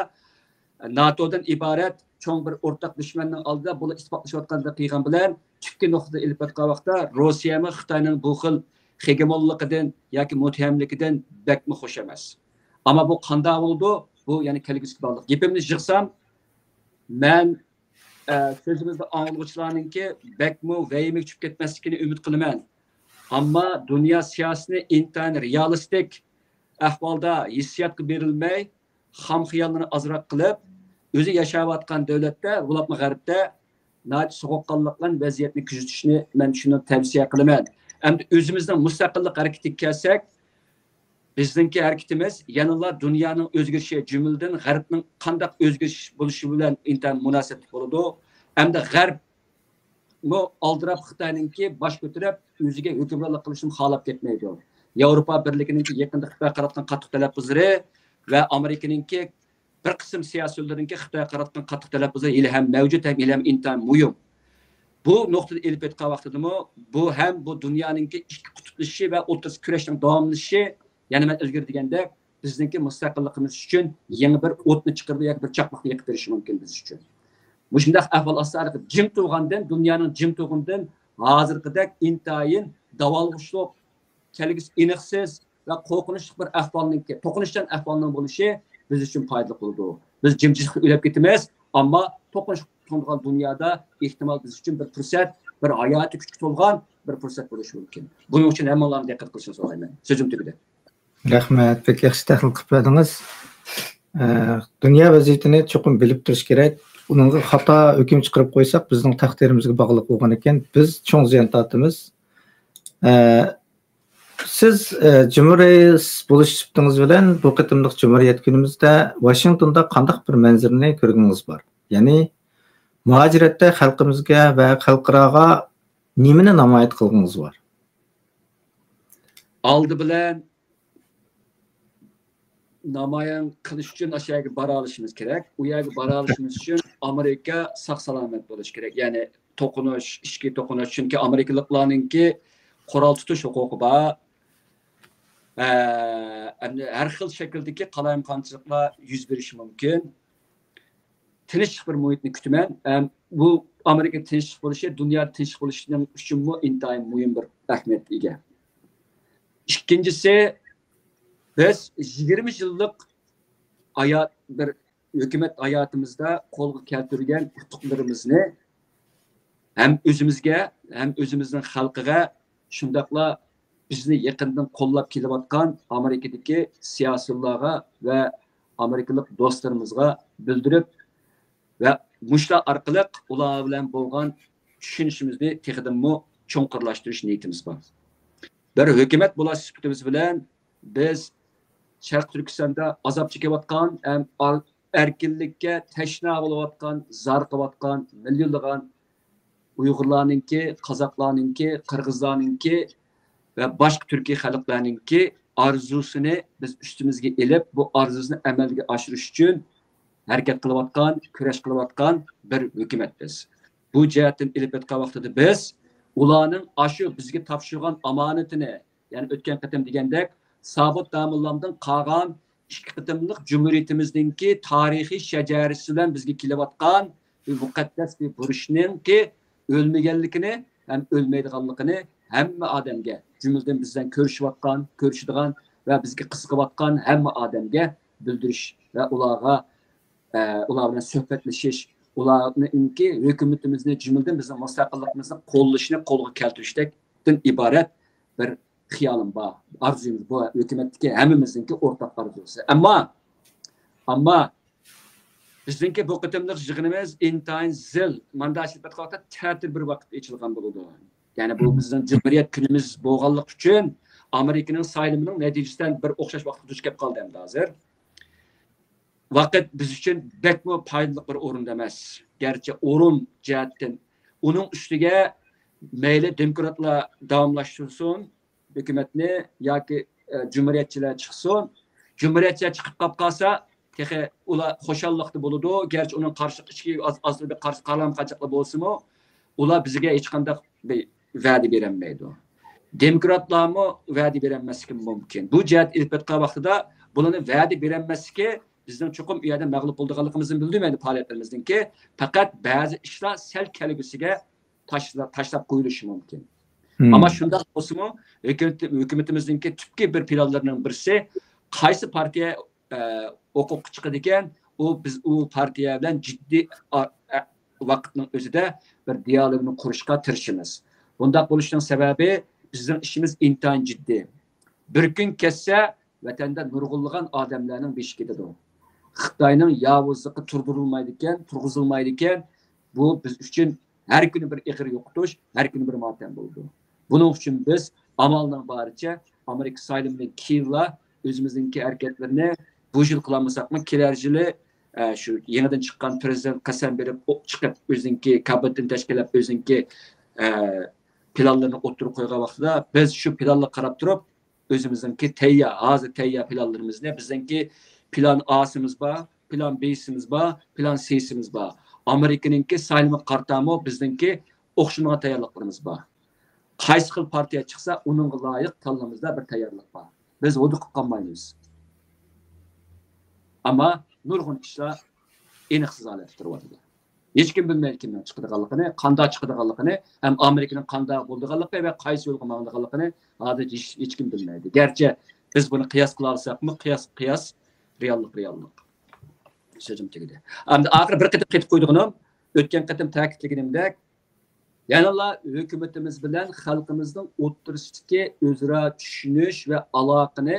ناتودىن ئىبارەت چوڭ بىر ئورتاق دۈشمەننىڭ ئالدىدا بۇلار ئىتتىپاقلىشىۋاتقاندەك قىلغان بىلەن، تۈپكى نۇقتىدا ئېلىپ ئېيتقان ۋاقىتتا روسىيەمۇ خىتاينىڭ بۇ خىل خېگېمونلۇقىدىن ياكى مۇتتەھەملىكىدىن بەكمۇ خۇش ئەمەس. ئەمما بۇ قانداق بولىدۇ؟ بۇ يەنە كەلگۈسىگە باغلىق. گېپىمنى يىغسام، مەن، ئە، سۆزىمىزنى ئاڭلىغۇچىلارنىڭكى بەكمۇ ۋەھىمىگە چۈشۈپ كەتمەسلىكىنى ئۈمىد قىلىمەن. ئەمما دۇنيا سىياسىتىنى ئىنتايىن رېئالىستىك ئەھۋالدا ھېسسىياتقا بېرىلمەي، خام خىياللىرىنى ئازراق قىلىپ، ئۆزى ياشاۋاتقان دۆلەتتە، بولۇپمۇ غەربتە ناھايىتى سوغۇققانلىق بىلەن ۋەزىيەتنى كۆزىتىشنى مەن شۇنى تەۋسىيە قىلىمەن. ئەمدى ئۆزىمىزنىڭ مۇستەقىللىق ھەرىكىتىگە كەلسەك، بىزنىڭكى ھەرىكىتىمىز يەنىلا دۇنيانىڭ ئۆزگىرىشى، جۈملىدىن غەربنىڭ قانداق ئۆزگىرىش بولۇشى بىلەن ئىنتايىن مۇناسىۋەتلىك بولىدۇ. ئەمدى غەربمۇ ئالدىراپ خىتاينىڭكى باش كۆتۈرۈپ، ئۆزىگە ھۆكۈمرانلىق قىلىشنى خالاپ كەتمەيدۇ. ياۋروپا بىرلىكىنىڭكى يېقىندا خىتايغا قاراتقان قاتتىق تەلەپپۇزلىرى ۋە ئامېرىكىنىڭكى بىر قىسىم سىياسىيونلىرىنىڭكى خىتايغا قاراتقان قاتتىق تەلەپپۇزلىرى ھېلىھەم مەۋجۇت ھەم ھېلىھەم ئىنتايىن مۇھىم. بۇ نۇقتىدا ئېلىپ ئېيتقان ۋاقتىدىمۇ، بۇ ھەم بۇ دۇنيانىڭكى ئىككى قۇتۇپلىشىشى ۋە ئوتتۇرىسى كۈرەشنىڭ داۋاملىشىشى، يەنە مەن ئىلگىرى دېگەندەك، بىزنىڭكى مۇستەقىللىقىمىز ئۈچۈن يېڭى بىر ئوتنى چىقىرىدۇ ياكى بىر چاقماقنى يېقىپ بېرىشى مۇمكىن بىز ئۈچۈن. مۇشۇنداق ئەھۋال ئاستىدا جىم تۇرغاندىن، دۇنيانىڭ جىم تۇرغىنىدىن ھازىرقىدەك ئىنتايىن داۋالغۇشلۇق، كەلگۈسى ئېنىقسىز ۋە قورقۇنچلۇق بىر ئەھۋالنىڭكى، توقۇنۇشچان ئەھۋالنىڭ بولۇشى بىز ئۈچۈن پايدىلىق بولىدۇ. بىز جىمجىتلىقتا ئۆلۈپ كېتىمىز، ئەمما توقۇنۇش تۇرغان دۇنيادا ئېھتىمال بىز ئۈچۈن بىر پۇرسەت، بىر ھاياتىي كۈچكە تولغان بىر پۇرسەت بولۇشى مۇمكىن. بۇنىڭ ئۈچۈن ھەممىڭلارنى دىققەت قىلىشىنى سورايمەن. سۆزۈم تۈگىدى. رەھمەت، بەك ياخشى تەھلىل قىلىپ بەردىڭىز. ئە، دۇنيا ۋەزىيىتىنى چوقۇم بىلىپ تۇرۇش كېرەك. ئۇنىڭغا خاتا ھۆكۈم چىقىرىپ قويساق، بىزنىڭ تەقدىرىمىزگە باغلىق بولغان ئىكەن، بىز چوڭ زىيان تارتىمىز. ئە، سىز، ئە، جۇمھۇر رەئىس بولۇش سۈپىتىڭىز بىلەن بۇ قېتىملىق جۇمھۇرىيەت كۈنىمىزدە ۋاشىنگتوندا قانداق بىر مەنزىرىنى كۆرگىنىڭىز بار؟ يەنى مۇھاجىرەتتە خەلقىمىزگە ۋە خەلقئاراغا نېمىنى نامايان قىلغىنىڭىز بار؟ ئالدى بىلەن نامايان قىلىش ئۈچۈن ئاشۇ يەرگە بارالىشىمىز كېرەك. ئۇ يەرگە بارالىشىمىز ئۈچۈن ئامېرىكا ساق سالامەت بولۇشى كېرەك. يەنى توقۇنۇش، ئىچكى توقۇنۇش، چۈنكى ئامېرىكىلىقلارنىڭكى قورال تۇتۇش ھوقۇقى بار. ئە، ئەمدى ھەر خىل شەكىلدىكى قالايمىقانچىلىقلار يۈز بېرىشى مۇمكىن. تىنچلىق بىر مۇھىتنى كۈتىمەن. ئەم، بۇ ئامېرىكا تىنچلىق بولۇشى، دۇنيا تىنچلىق بولۇشىنىڭ ئۈچۈنمۇ ئىنتايىن مۇھىم بىر ئەھمىيەتكە ئىگە. ئىككىنچىسى، بىز يىگىرمە يىللىق ھايات، بىر ھۆكۈمەت ھاياتىمىزدا قولغا كەلتۈرگەن ئۇتۇقلىرىمىزنى ھەم ئۆزىمىزگە، ھەم ئۆزىمىزنىڭ خەلقىگە، شۇنداقلا بىزنى يېقىندىن قوللاپ كېلىۋاتقان ئامېرىكىدىكى سىياسىيونلارغا ۋە ئامېرىكىلىق دوستلىرىمىزغا بىلدۈرۈپ ۋە مۇشۇلار ئارقىلىق ئۇلار بىلەن بولغان چۈشىنىشىمىزنى تېخىدىنمۇ چوڭقۇرلاشتۇرۇش نىيىتىمىز بار. بىر ھۆكۈمەت بولۇش سۈپىتىمىز بىلەن بىز شەرقىي تۈركىستاندا ئازاب چېكىۋاتقان ھەم ئار-، ئەركىنلىككە تەشنا بولۇۋاتقان، زارىقىۋاتقان مىليونلىغان ئۇيغۇرلارنىڭكى، قازاقلارنىڭكى، قىرغىزلارنىڭكى ۋە باشقا تۈركىي خەلقلەرنىڭكى ئارزۇسىنى بىز ئۈستىمىزگە ئېلىپ، بۇ ئارزۇسىنى ئەمەلگە ئاشۇرۇش ئۈچۈن ھەرىكەت قىلىۋاتقان، كۈرەش قىلىۋاتقان بىر ھۆكۈمەت بىز. بۇ جەھەتتىن ئېلىپ ئېيتقان ۋاقتىدا بىز ئۇلارنىڭ ئاشۇ بىزگە تاپشۇرغان ئامانىتىنى، يەنى ئۆتكەن قېتىم دېگەندەك، سابىت داموللامدىن قالغان ئىككى قېتىملىق جۇمھۇرىيىتىمىزنىڭكى تارىخىي شەجەرىسى بىلەن بىزگە كېلىۋاتقان بىر مۇقەددەس بىر بۇرچنىڭكى ئۆلمىگەنلىكىنى ھەم ئۆلمەيدىغانلىقىنى ھەممە ئادەمگە، جۈملىدىن بىز بىلەن كۆرۈشۈۋاتقان، كۆرۈشىدىغان ۋە بىزگە قىزىقىۋاتقان ھەممە ئادەمگە بىلدۈرۈش ۋە ئۇلارغا ئە، ئۇلار بىلەن سۆھبەتلىشىش، ئۇلارنىڭكى ھۆكۈمىتىمىزنى، جۈملىدىن بىزنىڭ مۇستەقىللىقىمىزنى قوللىشىنى قولغا كەلتۈرۈشتىن ئىبارەت بىر خىيالىم بار. ئارزۇيىمىز بۇ، ھۆكۈمەتتىكى ھەممىمىزنىڭكى ئورتاق ئارزۇسى. ئەمما، ئەمما بىزنىڭكى بۇ قېتىملىق يىغىنىمىز ئىنتايىن زىل، مانداش ئەلۋەتتە تەتۈر بىر ۋاقىتتا ئېچىلغان بولىدۇ. يەنى بۇ بىزنىڭ جۇمھۇرىيەت كۈنىمىز بولغانلىقى ئۈچۈن ئامېرىكىنىڭ سايلىمىنىڭ نەتىجىسىدە بىر ئوخشاش ۋاقىتقا دۇچ كەپ قالدى ئەمدى ھازىر. ۋاقىت بىز ئۈچۈن بەكمۇ پايدىلىق بىر ئورۇندا ئەمەس. گەرچە ئورۇن جەھەتتىن ئۇنىڭ ئۈستىگە مەيلى دېموكراتلار داۋاملاشتۇرسۇن ھۆكۈمەتنى ياكى، ئە، جۇمھۇرىيەتچىلەر چىقسۇن. جۇمھۇرىيەتچىلەر چىقىپ قاپ قالسا، تېخى ئۇلار خۇشاللىقتا بولىدۇ. گەرچە ئۇنىڭ قارشىلىقى ئىچكى ئاز، ئاز بىر قارشى قارامقاچاقلار بولسىمۇ، ئۇلار بىزگە ھېچقانداق بىر ۋەدە بېرەلمەيدۇ. دېموكراتلارمۇ ۋەدە بېرەلمەسلىكى مۇمكىن. بۇ جەھەت ئېلىپ ئېيتقان ۋاقتىدا بۇلارنى ۋەدە بېرەلمەسلىكى بىزنىڭ چوقۇم ئۇ يەردە مەغلۇپ بولىدىغانلىقىمىزنى بىلدۈرمەيدۇ پائالىيەتلىرىمىزنىڭكى. پەقەت بەزى ئىشلار سەل كەلگۈسىگە تاشلا-، تاشلاپ قويۇلۇشى مۇمكىن. ئەمما شۇنداق بولسىمۇ، ھۆكۈمىتىمىزنىڭكى تۈپكى بىر پىلانلىرىنىڭ بىرسى، قايسى پارتىيە ئە، ھوقۇققا چىقىدىكەن، ئۇ بىز ئۇ پارتىيە بىلەن جىددىي ئا-، ئە، ۋاقىتنىڭ ئۆزىدە بىر دىيالوگنى قۇرۇشقا تىرىشىمىز. بۇنداق بولۇشنىڭ سەۋەبى، بىزنىڭ ئىشىمىز ئىنتايىن جىددىي. بىر كۈن كەتسە، ۋەتەندە نۇرغۇنلىغان ئادەملەرنىڭ بېشى كېتىدۇ. خىتاينىڭ ياۋۇزلۇقى تۇردۇرۇلمايدىكەن، تۇرغۇزۇلمايدىكەن، بۇ بىز ئۈچۈن ھەر كۈنى بىر ئېغىر يوقىتىش، ھەر كۈنى بىر ماتەم بولىدۇ. بۇنىڭ ئۈچۈن بىز ئامالنىڭ بارىچە ئامېرىكا سايلىمىدىن كېيىنلا ئۆزىمىزنىڭكى ھەرىكەتلىرىنى بۇ يىل قىلالمىساقمۇ، كېلەر يىلى، ئە، شۇ يېڭىدىن چىققان پىرېزىدېنت قەسەم بېرىپ، ئوق چىقىپ، ئۆزىنىڭكى كابىنېتىنى تەشكىللەپ، ئۆزىنىڭكى، ئە، پىلانلىرىنى ئوتتۇرىغا قويغان ۋاقتىدا، بىز شۇ پىلانلارغا قاراپ تۇرۇپ، ئۆزىمىزنىڭكى تەييار، ھازىر تەييار پىلانلىرىمىزنى، بىزنىڭكى پىلان ئاسىمىز بار، پىلان بىسىمىز بار، پىلان سىسىمىز بار. ئامېرىكىنىڭكى سايلىمىغا قارىتامۇ بىزنىڭكى ئوخشىمىغان تەييارلىقلىرىمىز بار. قايسى خىل پارتىيە چىقسا، ئۇنىڭغا لايىق تاللىمىزدا بىر تەييارلىق بار. بىز ھودۇقۇپ قالمايمىز. ئەمما نۇرغۇن ئىشلار ئېنىقسىز ھالەتتە تۇرۇۋاتىدۇ. ھېچكىم بىلمەيدۇ كىمنىڭ چىقىدىغانلىقىنى، قانداق چىقىدىغانلىقىنى، ھەم ئامېرىكىنىڭ قانداق بولىدىغانلىقى ۋە قايسى يولغا ماڭىدىغانلىقىنى ھازىر ھېچ، ھېچكىم بىلمەيدۇ. گەرچە بىز بۇنى قىياس قىلالىساقمۇ، قىياس، قىياس، رېئاللىق، رېئاللىق. سۆزۈم تۈگىدى. ئەمدى ئاخىرى بىر قېتىم قېتىپ قويىدىغىنىم، ئۆتكەن قېتىم تەكىتلىگىنىمدەك، يەنىلا ھۆكۈمىتىمىز بىلەن خەلقىمىزنىڭ ئوتتۇرىسىدىكى ئۆزئارا چۈشىنىش ۋە ئالاقىنى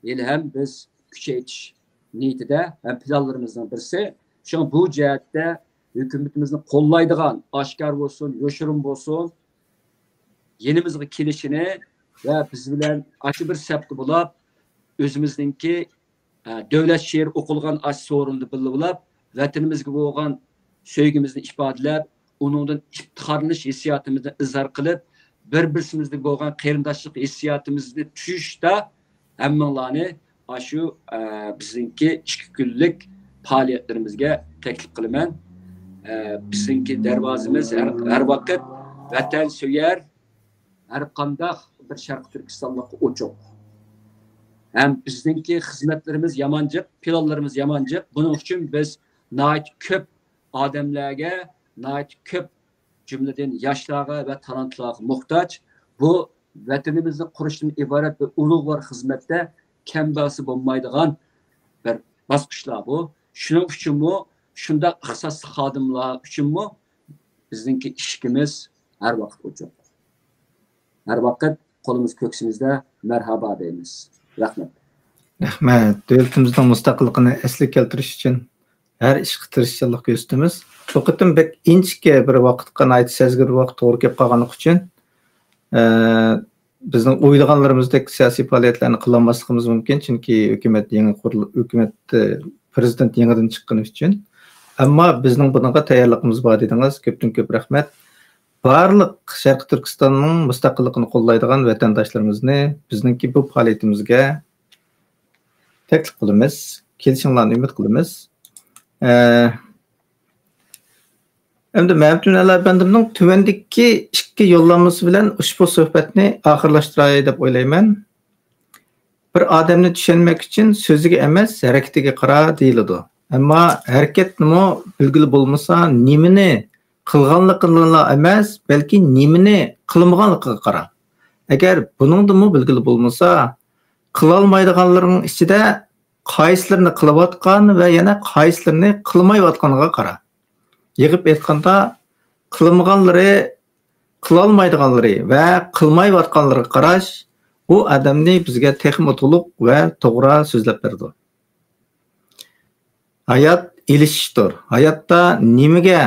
ھېلىھەم بىز كۈچەيتىش نىيىتىدە ھەم پىلانلىرىمىزنىڭ بىرسى. شۇڭا بۇ جەھەتتە ھۆكۈمىتىمىزنى قوللايدىغان، ئاشكارا بولسۇن، يوشۇرۇن بولسۇن، يېنىمىزغا كېلىشىنى ۋە بىز بىلەن ئاشۇ بىر سەپتە بولاپ، ئۆزىمىزنىڭكى، ئە، دۆلەت شېئىرى ئوقۇلغان ئاشۇ سورۇندا بىللە بولاپ، ۋەتىنىمىزگە بولغان سۆيگۈمىزنى ئىپادىلەپ، ئۇنىڭدىن ئىپتىخارلىنىش ھېسسىياتىمىزنى ئىزھار قىلىپ، بىر-بىرسىمىزگە بولغان قېرىنداشلىق ھېسسىياتىمىزنى تۇتۇشتا ھەممىڭلارنى ئاشۇ، ئە، بىزنىڭكى ئىككى كۈنلۈك پائالىيەتلىرىمىزگە تەكلىپ قىلىمەن. ئە، بىزنىڭكى دەرۋازىمىز ھەر، ھەر ۋاقىت ۋەتەنسۆيەر، ھەر قانداق بىر شەرقىي تۈركىستانلىققا ئوچۇق. ھەم بىزنىڭكى خىزمەتلىرىمىز يامان جىق، پىلانلىرىمىز يامان جىق. بۇنىڭ ئۈچۈن بىز ناھايىتى كۆپ ئادەملەرگە، ناھايىتى كۆپ، جۈملىدىن ياشلارغا ۋە تالانتلارغا موھتاج. بۇ ۋەتىنىمىزنى قۇرۇشتىن ئىبارەت بىر ئۇلۇغۋار خىزمەتتە كەم بەلگىسى بولمايدىغان بىر باسقۇچلار بۇ. شۇنىڭ ئۈچۈنمۇ، شۇنداق ئىختىساسلىق خادىملار ئۈچۈنمۇ بىزنىڭكى ئىشىكىمىز ھەر ۋاقىت ئوچۇق. ھەر ۋاقىت قولىمىز كۆكسىمىزدە، مەرھابا دەيمىز. رەھمەت. رەھمەت. دۆلىتىمىزنىڭ مۇستەقىللىقىنى ئەسلىگە كەلتۈرۈش ئۈچۈن ھەر ئىشقا تىرىشچانلىق كۆرسىتىمىز. بۇ قېتىم بەك ئىنچىكە بىر ۋاقىتقا، ناھايىتى سەزگۈر بىر ۋاقىت توغرا كېلىپ قالغانلىقى ئۈچۈن، ئە، بىزنىڭ ئويلىغانلىرىمىزدەك سىياسىي پائالىيەتلەرنى قىلالماسلىقىمىز مۇمكىن، چۈنكى ھۆكۈمەت يېڭى قۇرۇل-، ھۆكۈمەت، ئە، پىرېزىدېنت يېڭىدىن چىققىنى ئۈچۈن. ئەمما بىزنىڭ بۇنىڭغا تەييارلىقىمىز بار دېدىڭىز. كۆپتىن كۆپ رەھمەت. بارلىق شەرقىي تۈركىستاننىڭ مۇستەقىللىقىنى قوللايدىغان ۋەتەنداشلىرىمىزنى بىزنىڭكى بۇ پائالىيىتىمىزگە تەكلىپ قىلىمىز. كېلىشىڭلارنى ئۈمىد قىلىمىز. ئە، ئەمدى مەمتىمىن ئەلا ئەپەندىمنىڭ تۆۋەندىكى ئىككى يوللانمىسى بىلەن ئۇشبۇ سۆھبەتنى ئاخىرلاشتۇراي دەپ ئويلايمەن. بىر ئادەمنى چۈشەنمەك ئۈچۈن سۆزىگە ئەمەس، ھەرىكىتىگە قارا دېيىلىدۇ. ئەمما ھەرىكەتنىمۇ بىلگىلى بولمىسا، نېمىنى قىلغانلىقىدىنلا ئەمەس، بەلكى نېمىنى قىلمىغانلىقىغا قارا. ئەگەر بۇنىڭدىمۇ بىلگىلى بولمىسا، قىلالمايدىغانلىرىنىڭ ئىچىدە قايسىلىرىنى قىلىۋاتقان ۋە يەنە قايسىلىرىنى قىلمايۋاتقانلىقىغا قارا. يىغىپ ئېيتقاندا، قىلمىغانلىرى، قىلالمايدىغانلىرى ۋە قىلمايۋاتقانلىرىغا قاراش ئۇ ئادەمنى بىزگە تېخىمۇ تولۇق ۋە توغرا سۆزلەپ بېرىدۇ. ھايات ئېلىشىشتۇر. ھاياتتا نېمىگە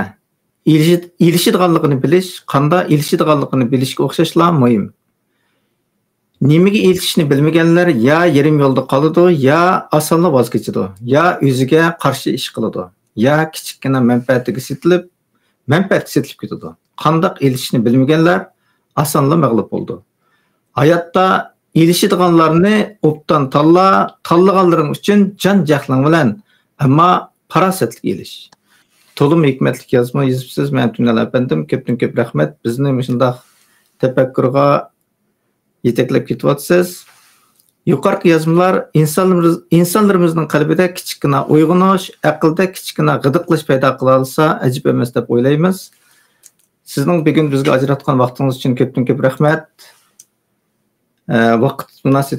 ئېلىشىدىغانلىقىنى بىلىش، قاندا ئېلىشىدىغانلىقىنى بىلىشكە ئوخشاشلا مۇھىم. نېمىگە ئېلىشىشنى بىلمىگەنلەر يا يېرىم يولدا قالىدۇ، يا ئاسانلا ۋاز كېچىدۇ، يا ئۆزىگە قارشى ئىش قىلىدۇ، يا كىچىككىنە مەنپەئەتىگە سېتىلىپ، مەنپەئەتكە سېتىلىپ كېتىدۇ. قانداق ئېلىشىشنى بىلمىگەنلەر ئاسانلا مەغلۇپ بولىدۇ. ھاياتتا ئېلىشىدىغانلارنى ئوبدان تاللا، تاللىغانلىرىڭ ئۈچۈن جان جەھلىڭ بىلەن، ئەمما پاراسەتلىك ئېلىش. تولىمۇ ھېكمەتلىك يازما يېزىپسىز، مەمتىمىن ئەلا ئەپەندىم. كۆپتىن كۆپ رەھمەت. بىزنى مۇشۇنداق تەپەككۇرغا يېتەكلەپ كېتىۋاتىسىز. يۇقىرىقى يازمىلار ئىنسانلىرىمىز-، ئىنسانلىرىمىزنىڭ قەلبىدە كىچىككىنە ئويغىنىش، ئەقلىدە كىچىككىنە غىدىقلىشىش پەيدا قىلالىسا ئەجەب ئەمەس دەپ ئويلايمىز. سىزنىڭ بۈگۈن بىزگە ئاجراتقان ۋاقتىڭىز ئۈچۈن كۆپتىن كۆپ رەھمەت. ئە، ۋاقىت مۇناسىۋىتى